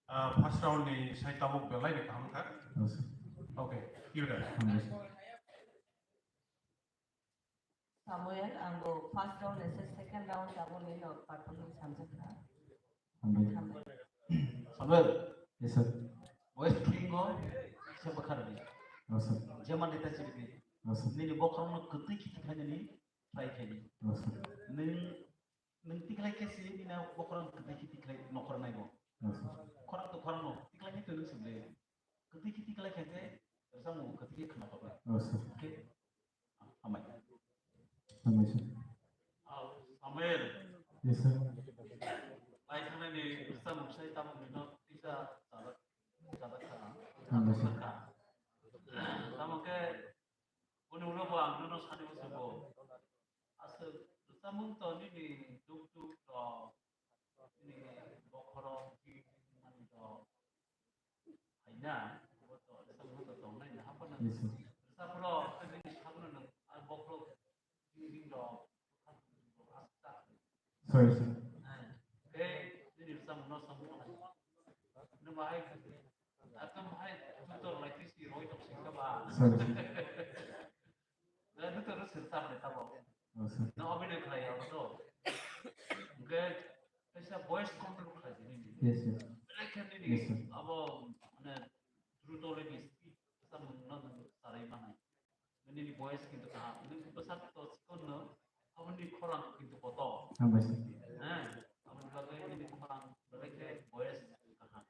Ah, first round ni sai tabuk belai ni kaham kha. Yes, sir. Okay, you there. Hambai, sir. Samuel, ang bo first round ese second round tabuk ni no performance hamjak kha. Hambai. Hambai. Samuel. Yes, sir. Voice thwingo se bwkhar di. Yes, sir. Jema neta chibidi. Yes, sir. Nini bokhorok no kwtwi khiti khainani try khaini. Yes, sir. Nini Nwng tikhlai khe se nini bokhorok kwtwi khe tikhlai nokora nai bo. Yes, sir. Khorang to khorang no tikhlai khe to nwng sibli. Kwtwi khe tikhlai khe te rwchapmung kwtwi khe khna toknai. Yes, sir. Khe hambai. Hambai, sir. Ah, Samuel. Yes, sir. Lai thangnai ni rwchapmung sai tamo ni no tisa chajak, chajak khana. Hambai, sir. Tamo khe Boni ulo bo ang nono sani bo sabo. Aswk rwchapmung to nini duk duk to, nini bokhorok, nini to haina, bo to rwchapmung to tongnai na haphano. Yes, sir. Rwchapmung to nini sakno nwng, ang bokhorok, nini to Sorry, sir. Sorry, sir. Oh, sir. Yes, sir. Yes, sir. Nini voice kintu kaham. Nini bwsak to chikon no, aboni khorang kintu kotor. Hambai, sir. Heh, aboni bagwi nini khorang belai khe voice kaham.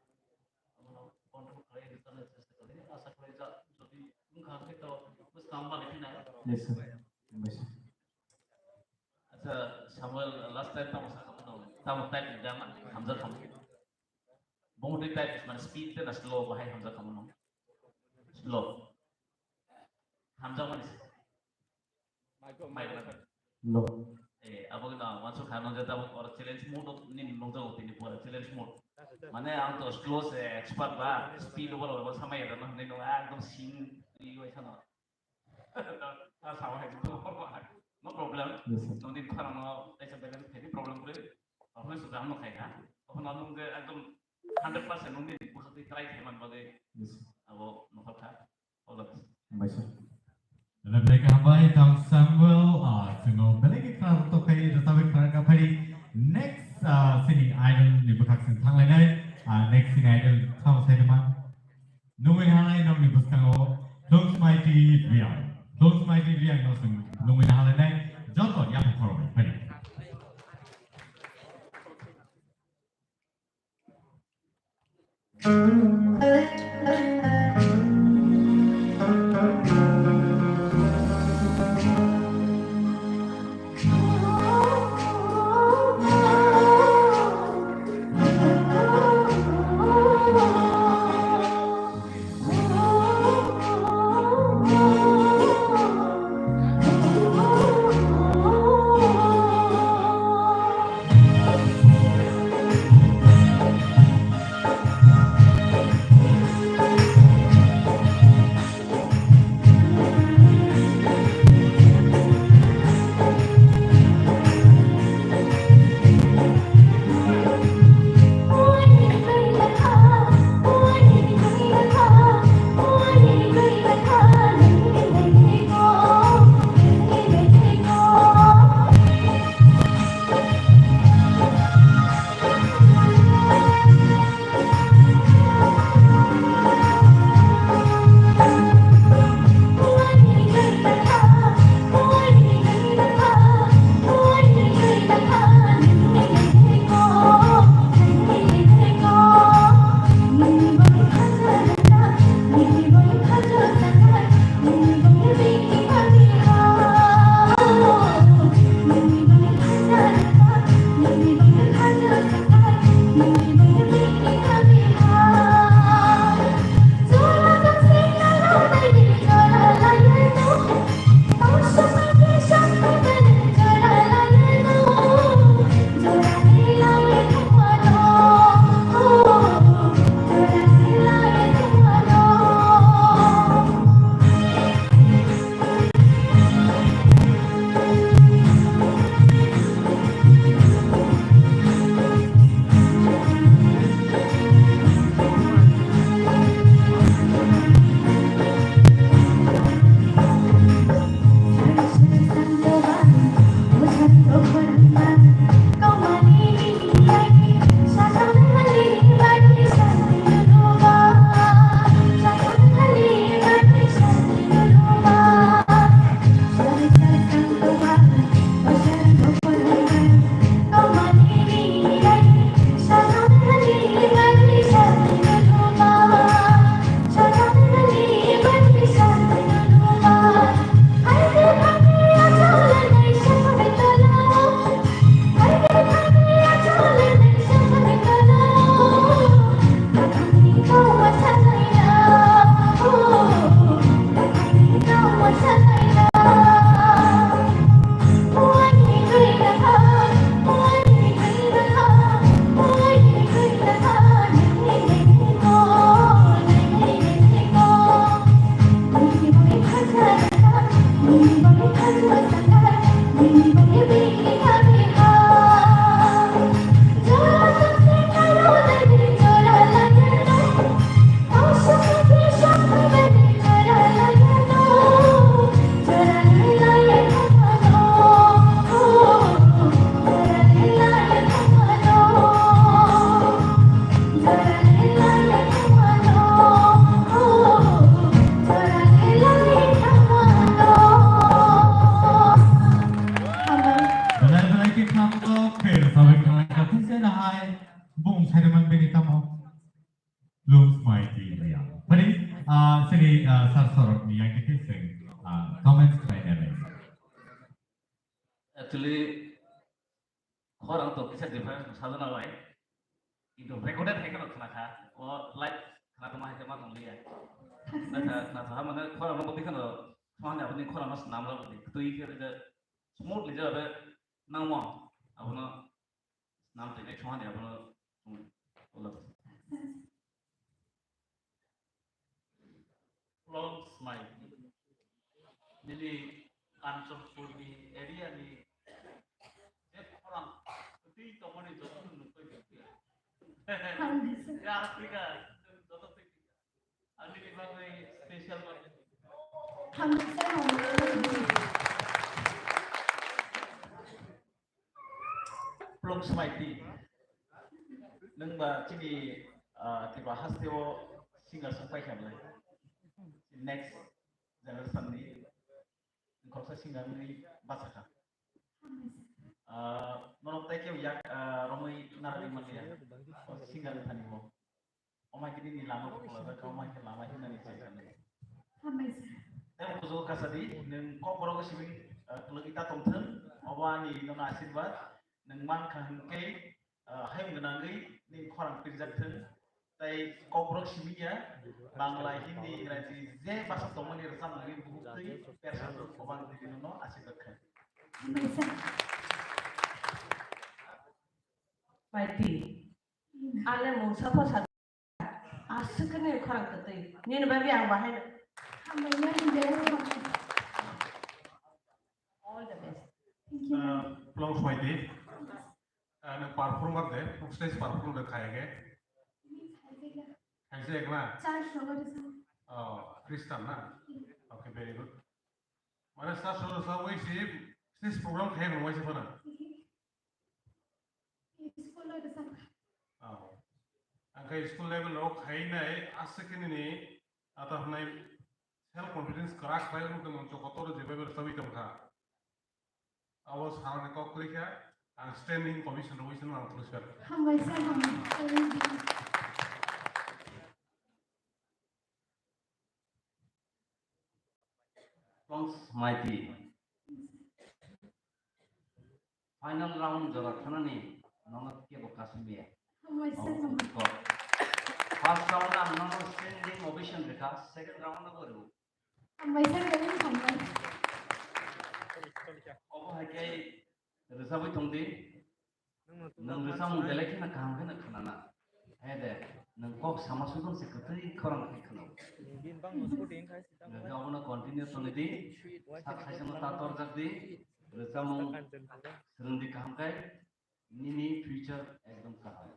Abono control khlai rwchapna chesta khlai. Asa khlai ja, jodi wngkha khe to bwskang bali phinai. Yes, sir. Hambai, sir. Acha, Samuel, last time tamo sakha mano, tamo type ni jama, hamjak hamjak. Bongni type is mane speed de na slow bahai hamjak khamu no. Slow. Hamjak mani se. Mic na. No. Eh, abo na wansu khano je tabo or challenge mode ni nong jago tini pore challenge mode. Mane ang to slow se expert ba, speed over over samai ra no ni no ekdom sing ri wai sano. Ta sama hai tu. No problem. Yes, sir. Nong din khorang no taisa balance thai problem kre. Problem sudah no khai ha. Apa nong je ekdom hundred percent nong din bukhati try khai man bagwi. Yes, sir. Abo no kha. All the best. Hambai, sir. Belai belai khe hambai tang Samuel, ah, chwngno belai khe khna rwktok khai rwchapwi khna rwkha phai. Next, ah, sini idol ni bwkhak sing thanglainai, ah, next sini idol thamo sai tongma. Nungwi halai nokni bwskango Dungsmaiti Riang. Dungsmaiti Riang no chwng nungwi halainai joto yaphang khoroknwi phai. Belai belai khe kha tok khe sabai kha kha thik se na hai bung sai man bini tamo. Lung smai ti ya. Pari, ah, sini, ah, sar sorok ni yang khe sing, ah, comments khlai nai. Actually, khorang to kisa difference sajana bai. Kintu recorded hai kheno khna kha. O live khna tongma hai khe ma tong liya. Khna kha, khna kha mane khorang no bodi kheno, khna ni aboni khorang no snam la bodi. Twi khe je smoothly je abe nangmo. Abono Nam twi nai thung hani abono, hmm, ulo. Long smai. Nini Kanchanpur ni area ni je khorang twi tongmani joto no nukoi. Hambai sir. Ya, Africa, joto twi. Ani ni bagwi special ma. Hambai sir, hambai. Plung Smaiti. Nwng ba chini, ah, Tripura haste o singer song pai kha bwlai. Next generation ni khoroksa singer ni basa kha. Ah, norok tai khe yak, ah, romwi narwgwi manliya. O singer thani bo. Omai khe nini lama bo khulajak kha, omai khe lama hinani sai kha nini. Hambai sir. Tei bo kuchugo kasa di, nwng kokborok simi, ah, kwlwgwi ta tongthwng, obo ani nono asirwad, nwng mankha hwnkhe, ah, hayung gwnangwi nini khorang pirjak thwng, tei kokborok simi ya, Bangla, Hindi, Ingraji, je basa tongmani rwchapnani buktwi persa thwng, obo ang tini nono asirwad kha. Hambai sir. Maiti. Ale mungsa pho sa. Aswk khe nini khorang kwtwi. Nini bagwi ang bahai. Hambai ya, hambai ya, hambai. All the best. Thank you, ma'am. Ah, Plung Smaiti. Ah, nwng performer de, stage performer de khai ge. Khaijak na? Church solo de sa. Oh, Christian na? Okay, very good. Mane church solo sa wai si stage program khai nang wai si phana. School lo de sa. Oh. Ang khai school level rok khai nai aswk khe nini ata hwnai self confidence kwrak khlai wng tong jokotor je bai rwchapwi tong kha. Abo sanani kok kwrwi kha, ang standing ovation rwui se nang phuru sir. Hambai sir, hambai. Plung Smaiti. Final round jora thanani nono kebo kasumya. Hambai sir, hambai. First round ang nono standing ovation rwkha, second round no bo rw. Hambai sir, hambai. Obo hai khe rwchabwi tong di. Nwng rwchapmung belai kheno kaham kheno khwnana. He de, nwng kok sama sudong se kwtwi khorang khe khwno. Nwng abono continue tongwi di. Sak saisano ta torjak di. Rwchapmung swrwng di kaham khe nini future ekdom kaham.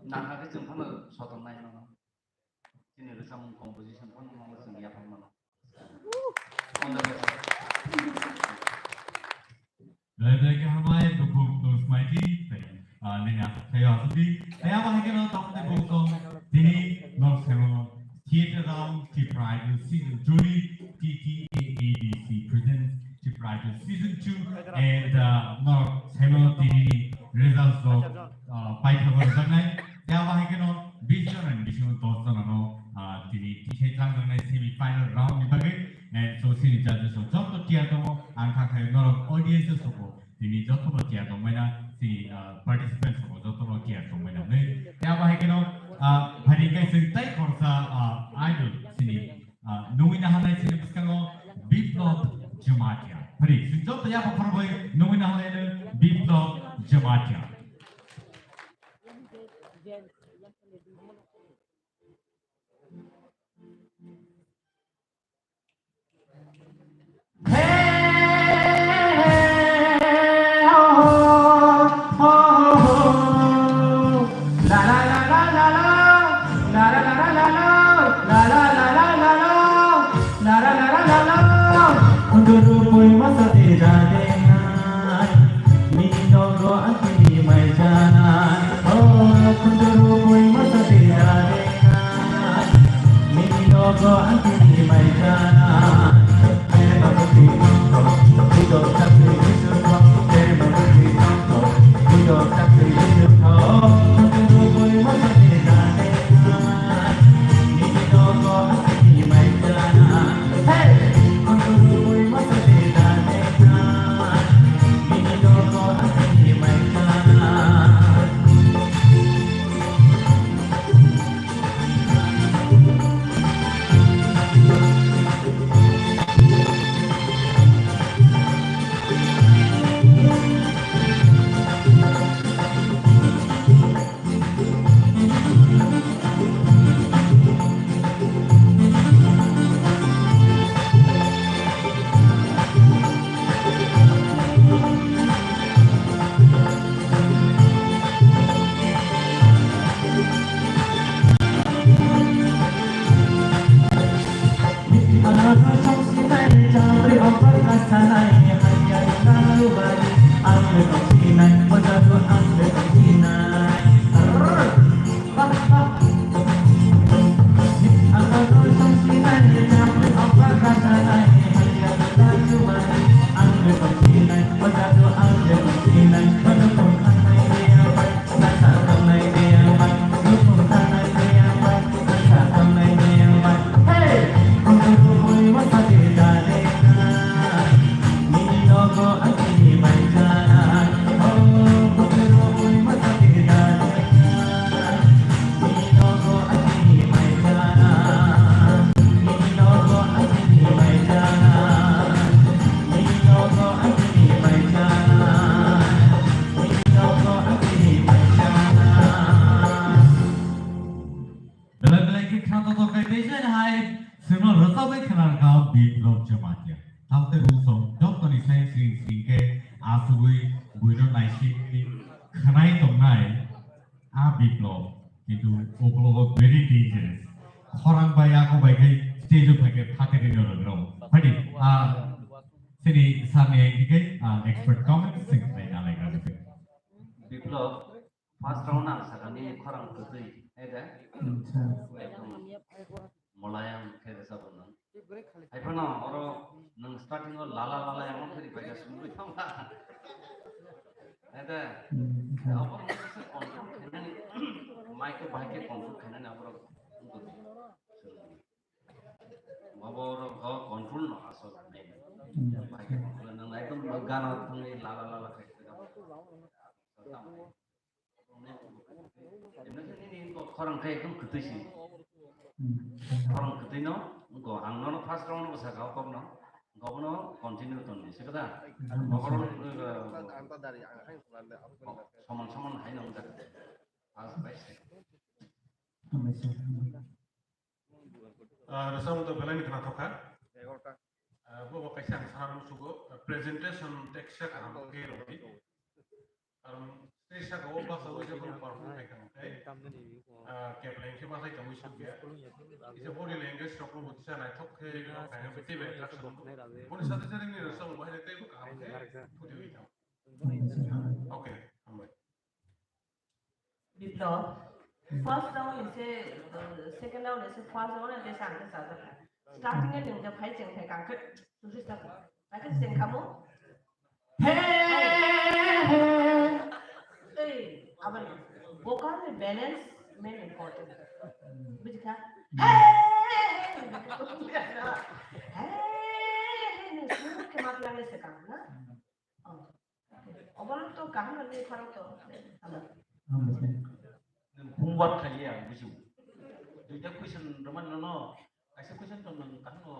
Nangkha khe chwng phano sotongnai mano. Chini rwchapmung composition phano mano chwng yaphang mano. All the best. Belai belai khe hambai, bukhuk tong smaiti, tei, ah, nini aswk thaio aswk di. Tei abo hai kheno tamo tei bukhuk tong, tini nok semo Theatre Round Tripura Idol Season two ni T T A A D C presents Tripura Idol Season two and, ah, nok semo tini results rok, ah, paithago rwjaknai. Tei abo hai kheno bish jona ni bisingo dos jona no, ah, tini tisai tlangjak nai semi final round ni bagwi. And so sini judges rok joto tiyar tongo, ang kha khai norok audience rok bo tini joto no tiyar tong mai na, sini, ah, participants rok bo joto no tiyar tong mai na. Nai, tei abo hai kheno, ah, phani kai sing tai khorsa, ah, idol sini, ah, nungwi na halai sini bwskango Biplab Jamatia. Phani sing joto ya bo khorbo nungwi na halai no Biplab Jamatia. Belai belai khe khna totok khai tei jani hai chwngno rwchapwi khna rwkha Biplab Jamatia. Tamo tei bukhuk tong jottoni sai sring sring khe asugwi buino naisingwi khwnai tongnai a Biplab. Kintu uklogo very dangerous. Khorang bai ako bai khai stage o phai khe phater ino rwgrao. Phaidi, ah, sini sir ni hai khe, ah, expert comment sing khnai nalai gra. Biplab, first round ang sakha nini khorang kwtwi, hai da? Acha. Ekdom mulayam khe rwchapnang. Hai phano oro nwng starting o lala lala emon khe ripai kha sumui thangma. Hai da? Hmm, acha. Abo nwng kisa control khainani, mic o bahai khe control khainani abo rok wngkha. Abo rok control no asol. Hmm, bahai khe acha. Control nwng ekdom gana thangwi lala lala khai khe. Khorang khe ekdom kwtwi si. Hmm. Khorang kwtwi no, go ang nono first round no saka o kok no, go bono continue tong di, se kata? Hmm. Go bono, uh, soman soman hai no jak. First bai se. Hmm, sir. Ah, rwchapmung to belai ni khna thokha. Ah, bo bo kaisa ang sana rw sugo, ah, presentation text sa kaham khe rw di. Karon stage saka o basa o jekon perform khai kha, ah, kepleng khe bachai tongwi suk ya. Kisa body language rok bo kisa naithok khe khai kha, tei bai attraction bo. Boni sate sate ni rwchapmung bahai tei bo kaham khe phuti wi thang. Okay, hambai. Biplab, first round ni se, uh, second round ni se first round ni se ang khe chajak kha. Starting ni nwng je phai cheng phai kha, ang khe susi sa kha. Ang khe cheng kha mo? Hey, hey. Ei, aboni vocal ni balance main important. Bujikha? Hey, hey, hey. Hey, hey, hey. Smooth khe ma tlang le se kang na. Oh. Overall to kaham ni pharao to. Nwng homework khailiya, ang bujiu. Duita question rwmani nono, kaisa question to nwng kaham no,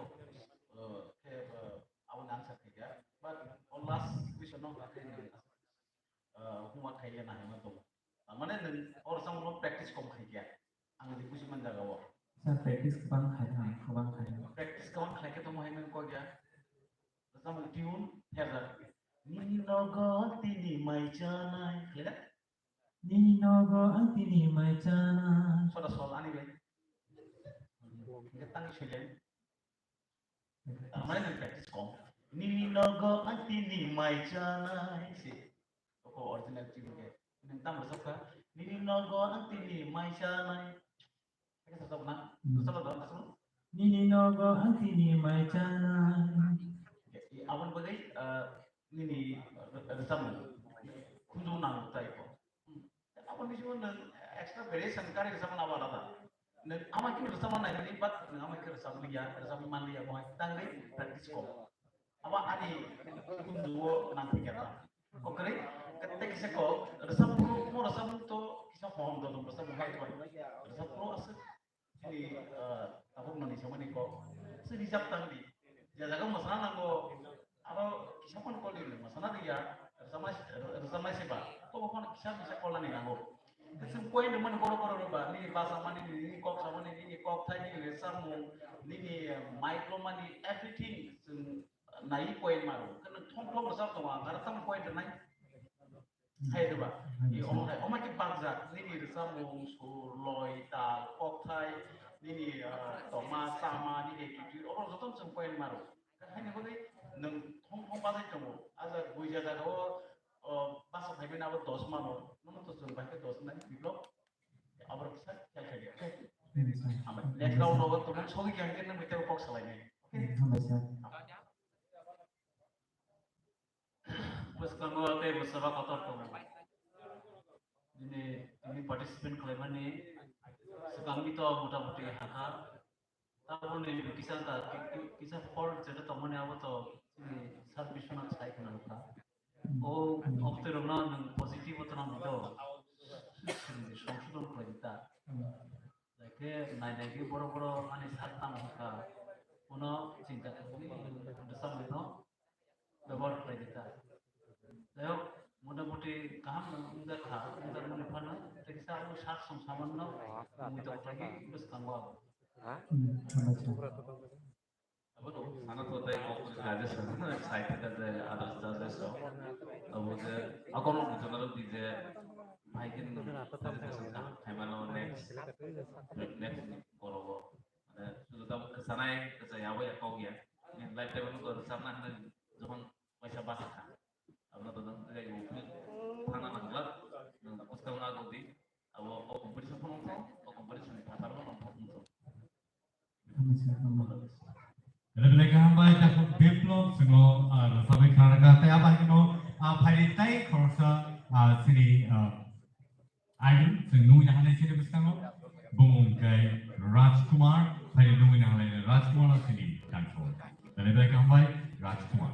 uh, khe, uh, aboni answer khaikha. But o last question no khe nwng, uh, homework khailiya na hwnwi tongo. Tamani nwng o rwchapmung no practice kom khaikha. Ang je buji man jaga o. Sir, practice kwbang khai, ang kwbang khai. Practice kwbang khai khe tongma hai nang kok ya. Rwchapmung tune, pherjak. Nini nogo tini mai chanai. Khlai da? Nini nogo ang tini mai chanai. Soda sol ani bai. Hingke tang soilai. Tamani nwng practice kom. Nini nogo ang tini mai chanai se. Oko original tune ke. Nwng tamo rwchapkha? Nini nogo ang tini mai chanai. Khe rwchapna? Hmm. Rwchapna dong, aswk? Nini nogo ang tini mai chanai. Aboni bagwi, ah, nini, ah, rwchapmung khunju nang tai ko. Hmm. Aboni bisingo nwng extra variation kari rwchapmani abo alada. Nwng ama khe rwchapma nainani, but nwng ama khe rwchapliya, rwchapmani manliya, bo hai tangwi practice kom. Abo ani khunjuo nangkhe kha. Kokre, kete kisa ko, rwchapmung, mo rwchapmung to kisa hom do dum rwchapmung hai koi. Rwchapmung aswk chini, ah, tabuk nani samani ko. Se rijak tangdi. Je jaga masana nango, aro kisa phone call di, masana diya, rwchapmai, rwchapmai se ba. To phone kisa kisa call nani nango. Chwng point mani borok borok rok ba, nini basa mani, nini kok samani, nini kok thai, nini rwchapmung, nini, eh, mic romani, everything chwng nai point maro. Kheno thong thong rwchap tongo ang, aro tamo point rwnai. Hai diba? I omo hai, omo khe bakjak, nini rwchapmung, sur, loi, tal, kok thai, nini, eh, tongma, chama, nini attitude, oro jotono chwng point maro. Haini bagwi nwng thong thong bajai tongo. Ajak buija jagao, o, basa phaimani abo dos mano. Nono to chwng bai khe dos nai, Biplab. Abo rok sa, khe khe khe. Hambai. Next round rogo tumung sogwi khe hwnkhe nwng bai teibo kok salainai. Okay? Hambai sir. Bwskango tei bwsaba kotor tongo. Bini, bini participant khlaimani swkangni to motamuti hakha. Taboni kisa ta, ki-, ki-, kisa fault jeta tongmani abo to chini sub division sai khna nukha. O oktwi rokno nwng positive o tongna mudo. Songsodon khlai ta. Haikhe nai nai khe borok borok ani sak tamo hwnkha. Bono chinta khaimani bwsakni no bebohar khlai di ta. Jai hok, motamuti kaham no wngjakha, wngjakmani phano tei kisa abo sak song samanno mui tong thangwi bwskango abo. Hmm, hambai sir. Abono sana to tei kok suggestion, side ta je others suggestion. Abo je akono buchona rok di je bhai kin suggestion ta khaimano next, next ni borogo. Mane sudu tabuk kwchanai, kwchaya abo ya kok ya. Ni life time no rwchapna hwnwi jokhon waisa basa kha. Abono to nang jai uphil thana nangla, nang bwskang na godi. Abo o competition phone thang, o competition ni phatar no nang thang thang. Belai belai kaham bai, Doctor Biplab, chwngno, ah, rwchapwi khna rwkha. Tei abo hai kheno, ah, phaidi tei khoroksa, ah, chini, ah, idol, chwng nungwi nahanai chini bwskango. Bumung khe Rajkumar, phaidi nungwi nahanai Rajkumar no chini dance hall. Belai belai kaham bai, Rajkumar.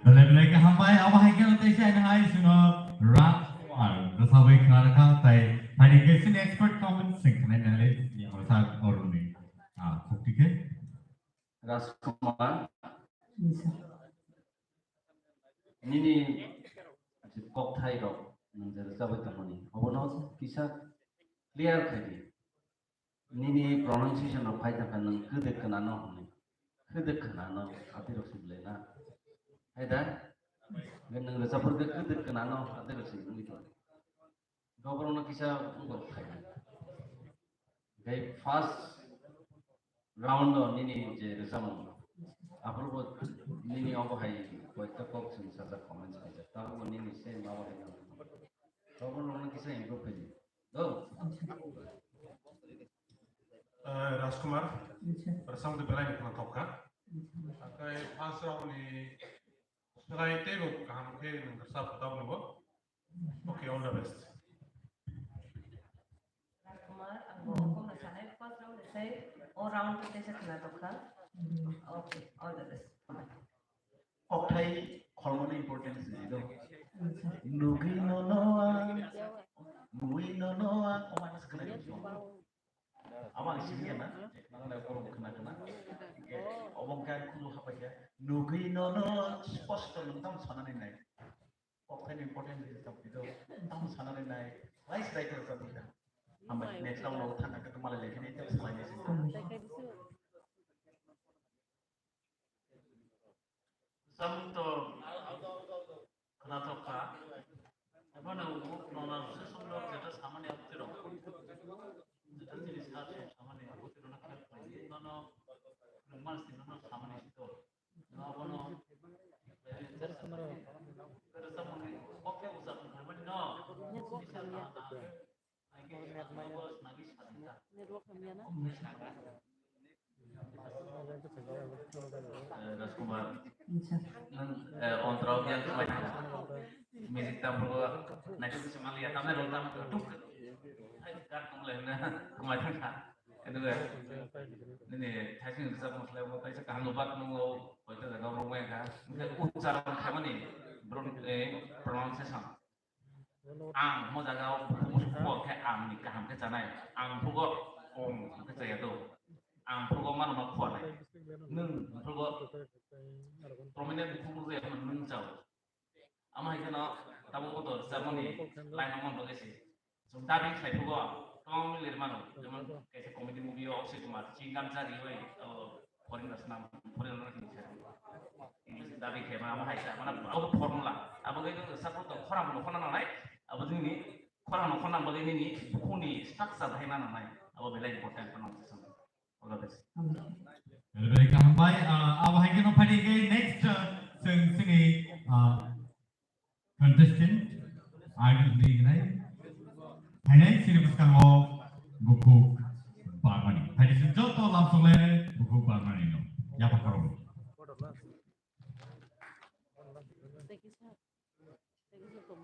Belai belai kaham bai, abo hai khe tei sai hai suno Raj Kumar, rwchapwi khna rwkha, tai phaidi khe chini expert comment sing khnai nai le, ni rwchap oroni. Ah, khukti khe. Raj Kumar, nini je kokthai rok nwng je rwchapwi tongmani, obono kisa clear khai di. Nini pronunciation rok phai tongkha nwng kwdwk khwnano hwnwi. Kwdwk khwnano, ati rok si belai na. Hai da? Nwng rwchapwi kwdwk khwnano, ati rok si wngwi tong. Goborokno kisa wngkha khai. Tei first round o nini je rwchapmung, aphuru bo nini obo hai koita kok chwng sajak, comments khaijak. Tabukbo nini same abo hai wngkha. Goborokno kisa improve khai di. Go. Eh, Rajkumar, rwchapmung belai ni khwnathok kha. Akai first round ni slai teibo kaham khe nwng rwchap kha tabukbo. Okay, all the best. Rajkumar, ang bo kok na sanai first round ni sai, o round khe teisa khwnathok kha. Okay, all the best. Kokthai kholmani importance ni do. Nugwi nono, nugwi nono, omo ang sakhnai. Amo ang sini na, nang na korong khna khna. Obo ang khulu hapai khe. Nugwi nono, sposto nwng tamo sanani nai. Kokthai ni importance ni tamo pido, tamo sanani nai. Lai slai khe rwchapmung. Hambai, next round o thangna khe malai lai khe nai, tamo salai nai. Samung to khwnathok kha. Abo no nona session rok jeta samani apti rok. Jeta chini sir rok samani apti rok na khlai khlai. Nono nungman si nono samani sito. Abono rwchapmung ni kokthai ucharpan khlaimani no. Network hamya na? Eh, Rajkumar, nwng, eh, ontrao yang khwlai thangkha. Music tambugo naitugwi se manliya, tamni rwng tam tuk. Hai, kat tong le hwnna khwlai thangkha. Edo, nini thaising rwchapmung slai bo kaisa kaham no bak nungo, koita jaga rwng maya kha. Hwnkhe ucharon khaimani, bro, eh, pronunciation. Ang mo jaga o bukhuk bukhuk khe ang ni kaham khe chanai. Ang bukhuk o om khe chaya do. Ang bukhuk o mano ma khua nai. Nwng bukhuk o prominent bukhuk bukhuk ya nwng chao. Ama hai kheno tamo kotor chamani line o mon bagwi se. Chwng dabi khlai bukhuk o tamo milir mano. Jemon kaisa comedy movie o Akshay Kumar chingam chari oi. Foreigner swnam, foreigner ni khe. English dabi khe ma, ma hai sa, mana abo formula. Abo khe nwng support to khorang no khorang nangnai. Abo nini khorang no khorang bagwi nini bukhukni structure hai ma nangnai. Abo belai important pronunciation. All the best. Belai kaham bai, ah, abo hai kheno phaidi khe next, ah, chwng chini, ah, contestant, idol ni gnai. Phainai chini bwskango Bukhuk Barmani. Phainai chini joto lamsole Bukhuk Barmani no. Yapha khoroknwi. Thank you, sir. Thank you, sir.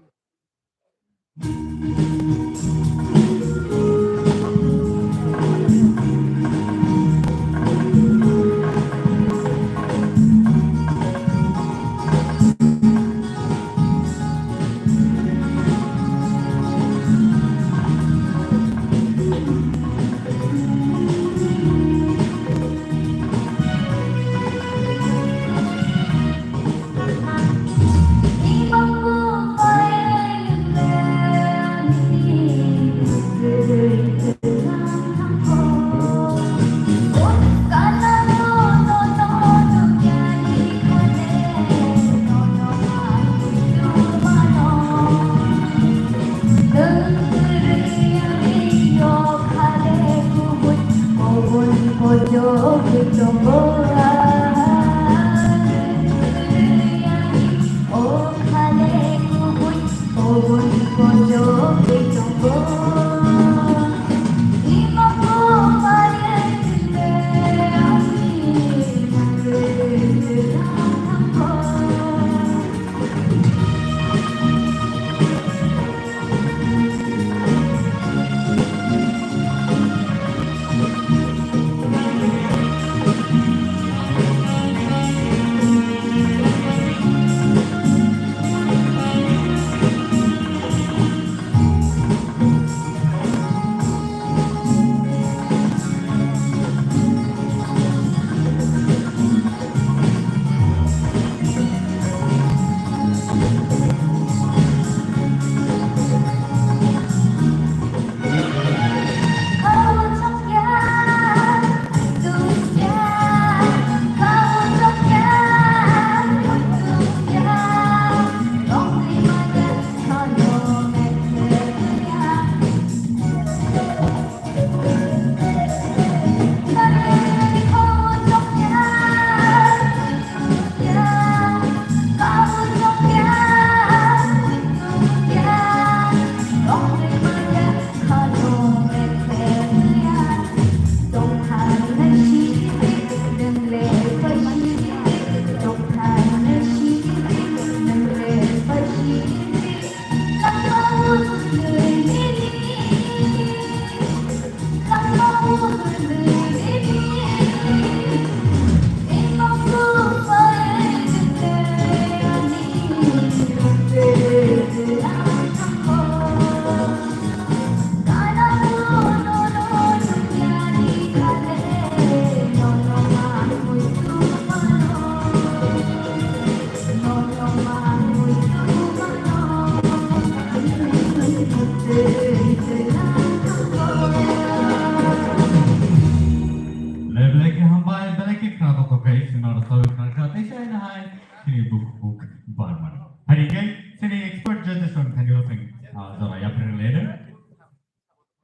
Buk Barman. Hari ke sini expert judges on thani oseng, ah, jora yapre leder.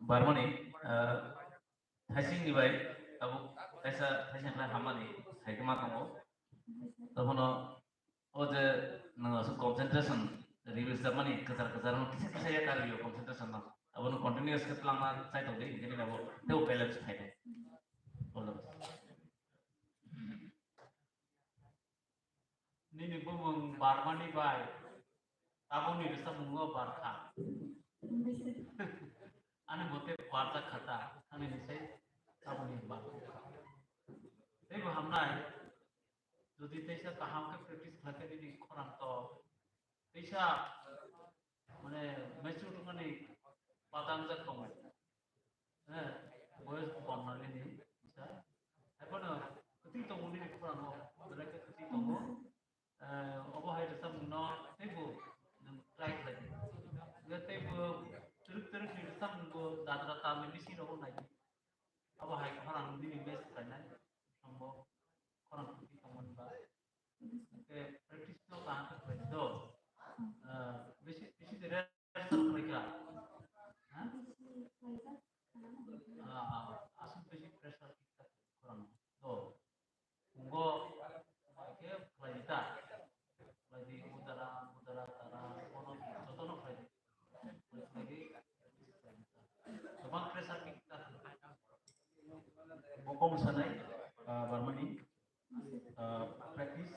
Barmani, ah, Thaising ni bai, abo kaisa thaising khlai hamani, hai khe ma tongo. Tobono o je nang asuk concentration, reviews da mani kwchar kwchar no kisa kisa ya kar yo concentration no. Abo no continuous khe twlangma chai tong di, hingke nini abo tebo balance phai de. All the best. Nini bumung Barmani bai, taboni rwchapmungo Barkha. Ani mote barjak kha ta, ani ni se taboni Barkha. Teibo hamnai, jodi teisa kaham khe practice khlai khe nini khorang to, teisa mane mature wngmani patangjak tongo. Eh, boyos kom nangni ni, sa. Haiphano kwtwi tongo nini khorang o, belai khe kwtwi tongo. Eh, obo hai rwchapmung no teibo nwng try khlai di. Hwnkhe teibo twrwk twrwk ni rwchapmung bo dadra tal ni bising rogo nai di. Abo hai khorang nini match khlainai, sambo khorang kwtwi tongmani ba. Hwnkhe practice no kaham khe khlai di do. Eh, bisi, bisi de rehearsal khlai kha. Ha? Ah, ah, aswk bisi pressure khe khorang do. Pungo, khe khlai di ta. Khlai di, mudara, mudara, tara, bono, jotono khlai di. Khlai di, khlai di ta. Kwbang pressure khe ta. Bo kok sanai, ah, Barmani, ah, practice,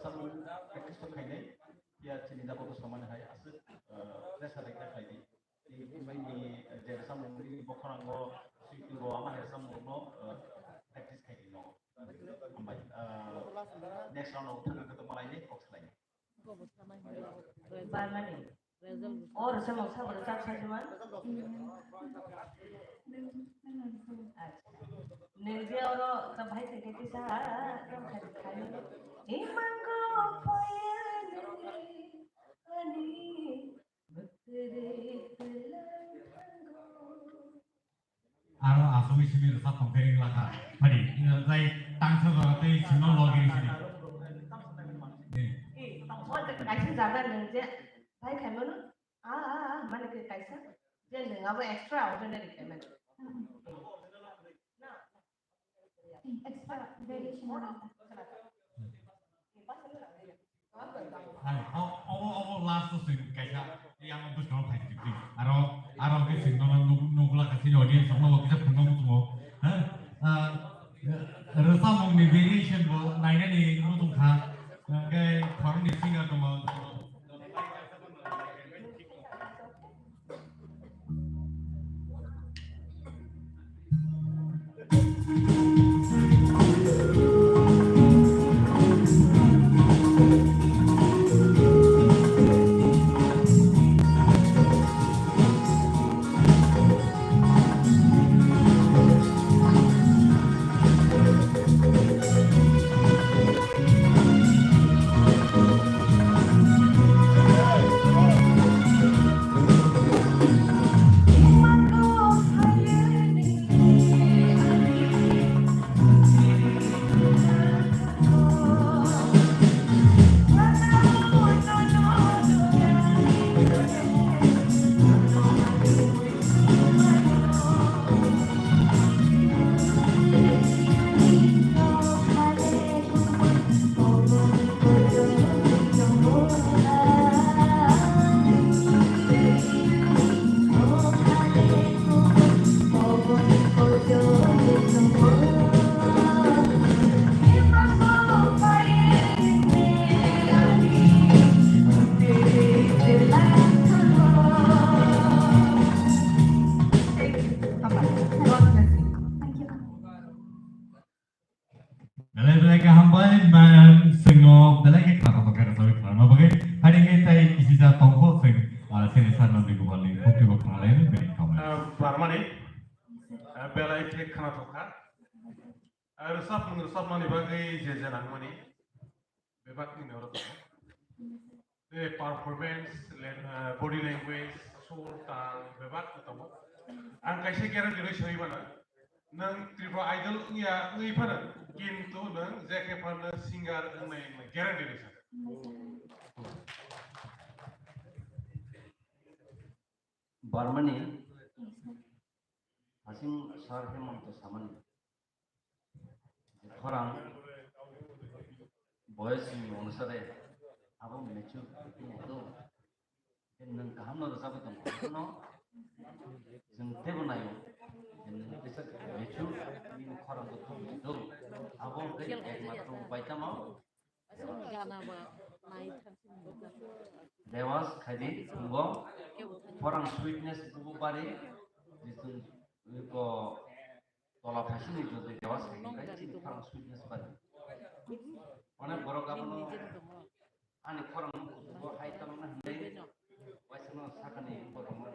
samung practice to khainai, ya chini da kok samani hai aswk, ah, pressure khe khlai di. Tei bini, eh, je samung ni bokhorang o, sui twi bo ama hai samung no, eh, practice khai di no. Hambai, eh, next round o thangna khe to malai ni kok salai. Barmani. Or samung sabo chap sa juan. Acha. Nung je oro ta bhai te ke kisa, ta khai khai. Imango paya nung ani. Aro aswk simi rwchap tong khe wng lakha. Phadi, jai tangsa jora tei sima logi sini. Kaisa jaga nung je, bai khaimano, a, a, a, mane khe kaisa, je nung abo extra ordinary khaimano. Extra variation. Hai, o-, obo, obo last o swing kaisa, yang buskang phai twi. Aro, aro ke swing no nuk-, nukla kasi audience no kisa phungo mutungo. Ha? Ah, rwchapmung ni variation bo nainani mutung kha. Hwnkhe khoroknwi singer tongo. Belai belai khe hambai, ma'am, swngo belai khe khna tongthok khe rwchapwi khna bagwi. Hari khe tai kisisa tongkho swng, ah, sini sir Nandi Gopal ni khukti bo khna lai ni bini comment. Ah, Barmani, ah, belai khe khna tongkha. Ah, rwchap, rwchapmani bagwi je je nangmani bebak ni oro tongo. Eh, performance, le-, eh, body language, sur, tal, bebak no tongo. Ang kaisa guarantee rwi soi mano, nwng Tripura Idol wngya wngwi phano, kintu nwng je khe phano singer wngnai wngmani guarantee rwi sa. Barmani hasing sar Hemanta samani khorang boyes ni onusare abo mature wngtong. Nwng kaham no rwchapwi tongo, hwnkhe no chwng teibo naio, nwng teisa mature nini khorang bo thumwi tong. Abo hwnkhe ekmatro upai tamo? Rewaj khaidi, tongo khorang sweetness bubu bari, jisung ko tola phaisini jodi rewaj khaidi, chini khorang sweetness bari. Onek borok abono ani khorang no kuchugo hai tongna hwnwi waisano sakani borok no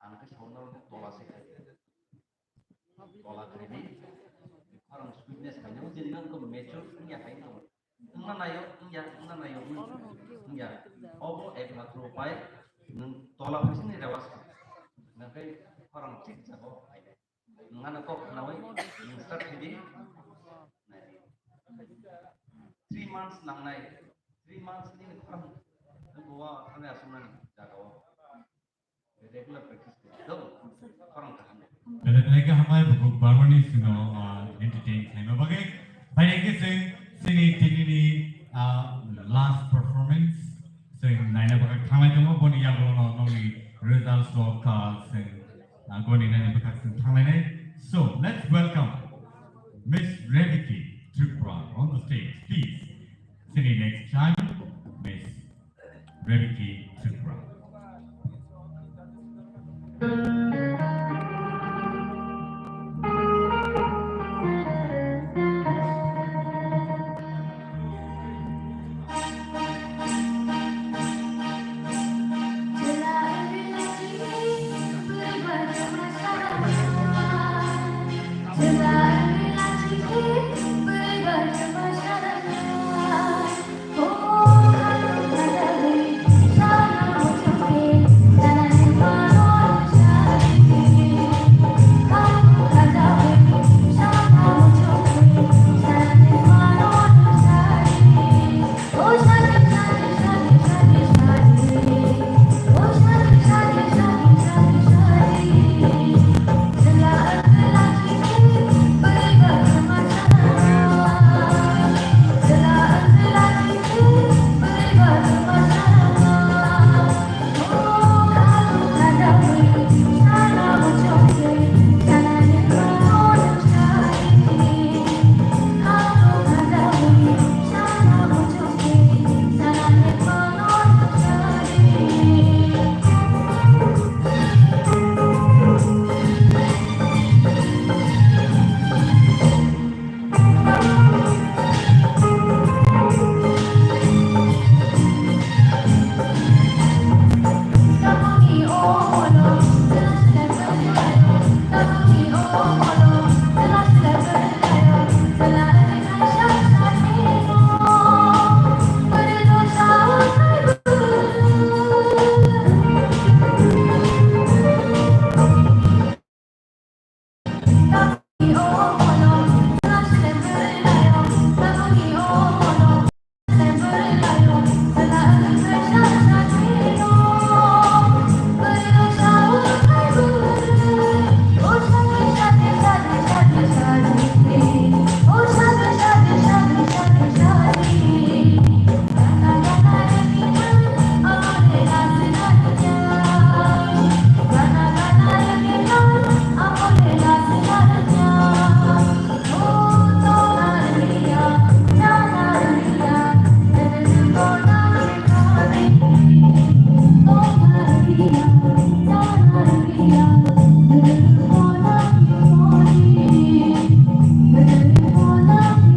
ang khe sauna tola se khai. Tola khai di. Khorang sweetness khai nang je nang ko mature wngya hai no. Wngna nayo, wngya, wngna nayo, wngya. Obo ekmatro upai nwng tola phaisini rewaj khai. Nang khai khorang thik jago hai. Nwng ano kok khnawi nwng start khai di. Three months nangnai. Three months ni khorang. Nwng bo thani asumnani jaga o. Regular practice khe. Dong, khorang kaham. Belai belai khe hambai bukhuk Barmani sino, ah, entertain khlaima bagwi. Bai khe chwng chini tinini, ah, last performance chwng naina bagwi thanglai tongo. Boni yagulo no nokni results rok, ah, chwng, ah, goni nani bwkhak chwng thanglainai. So, let's welcome Miss Rebeki Tripura on the stage, please. Chini next child, Miss Rebeki Tripura.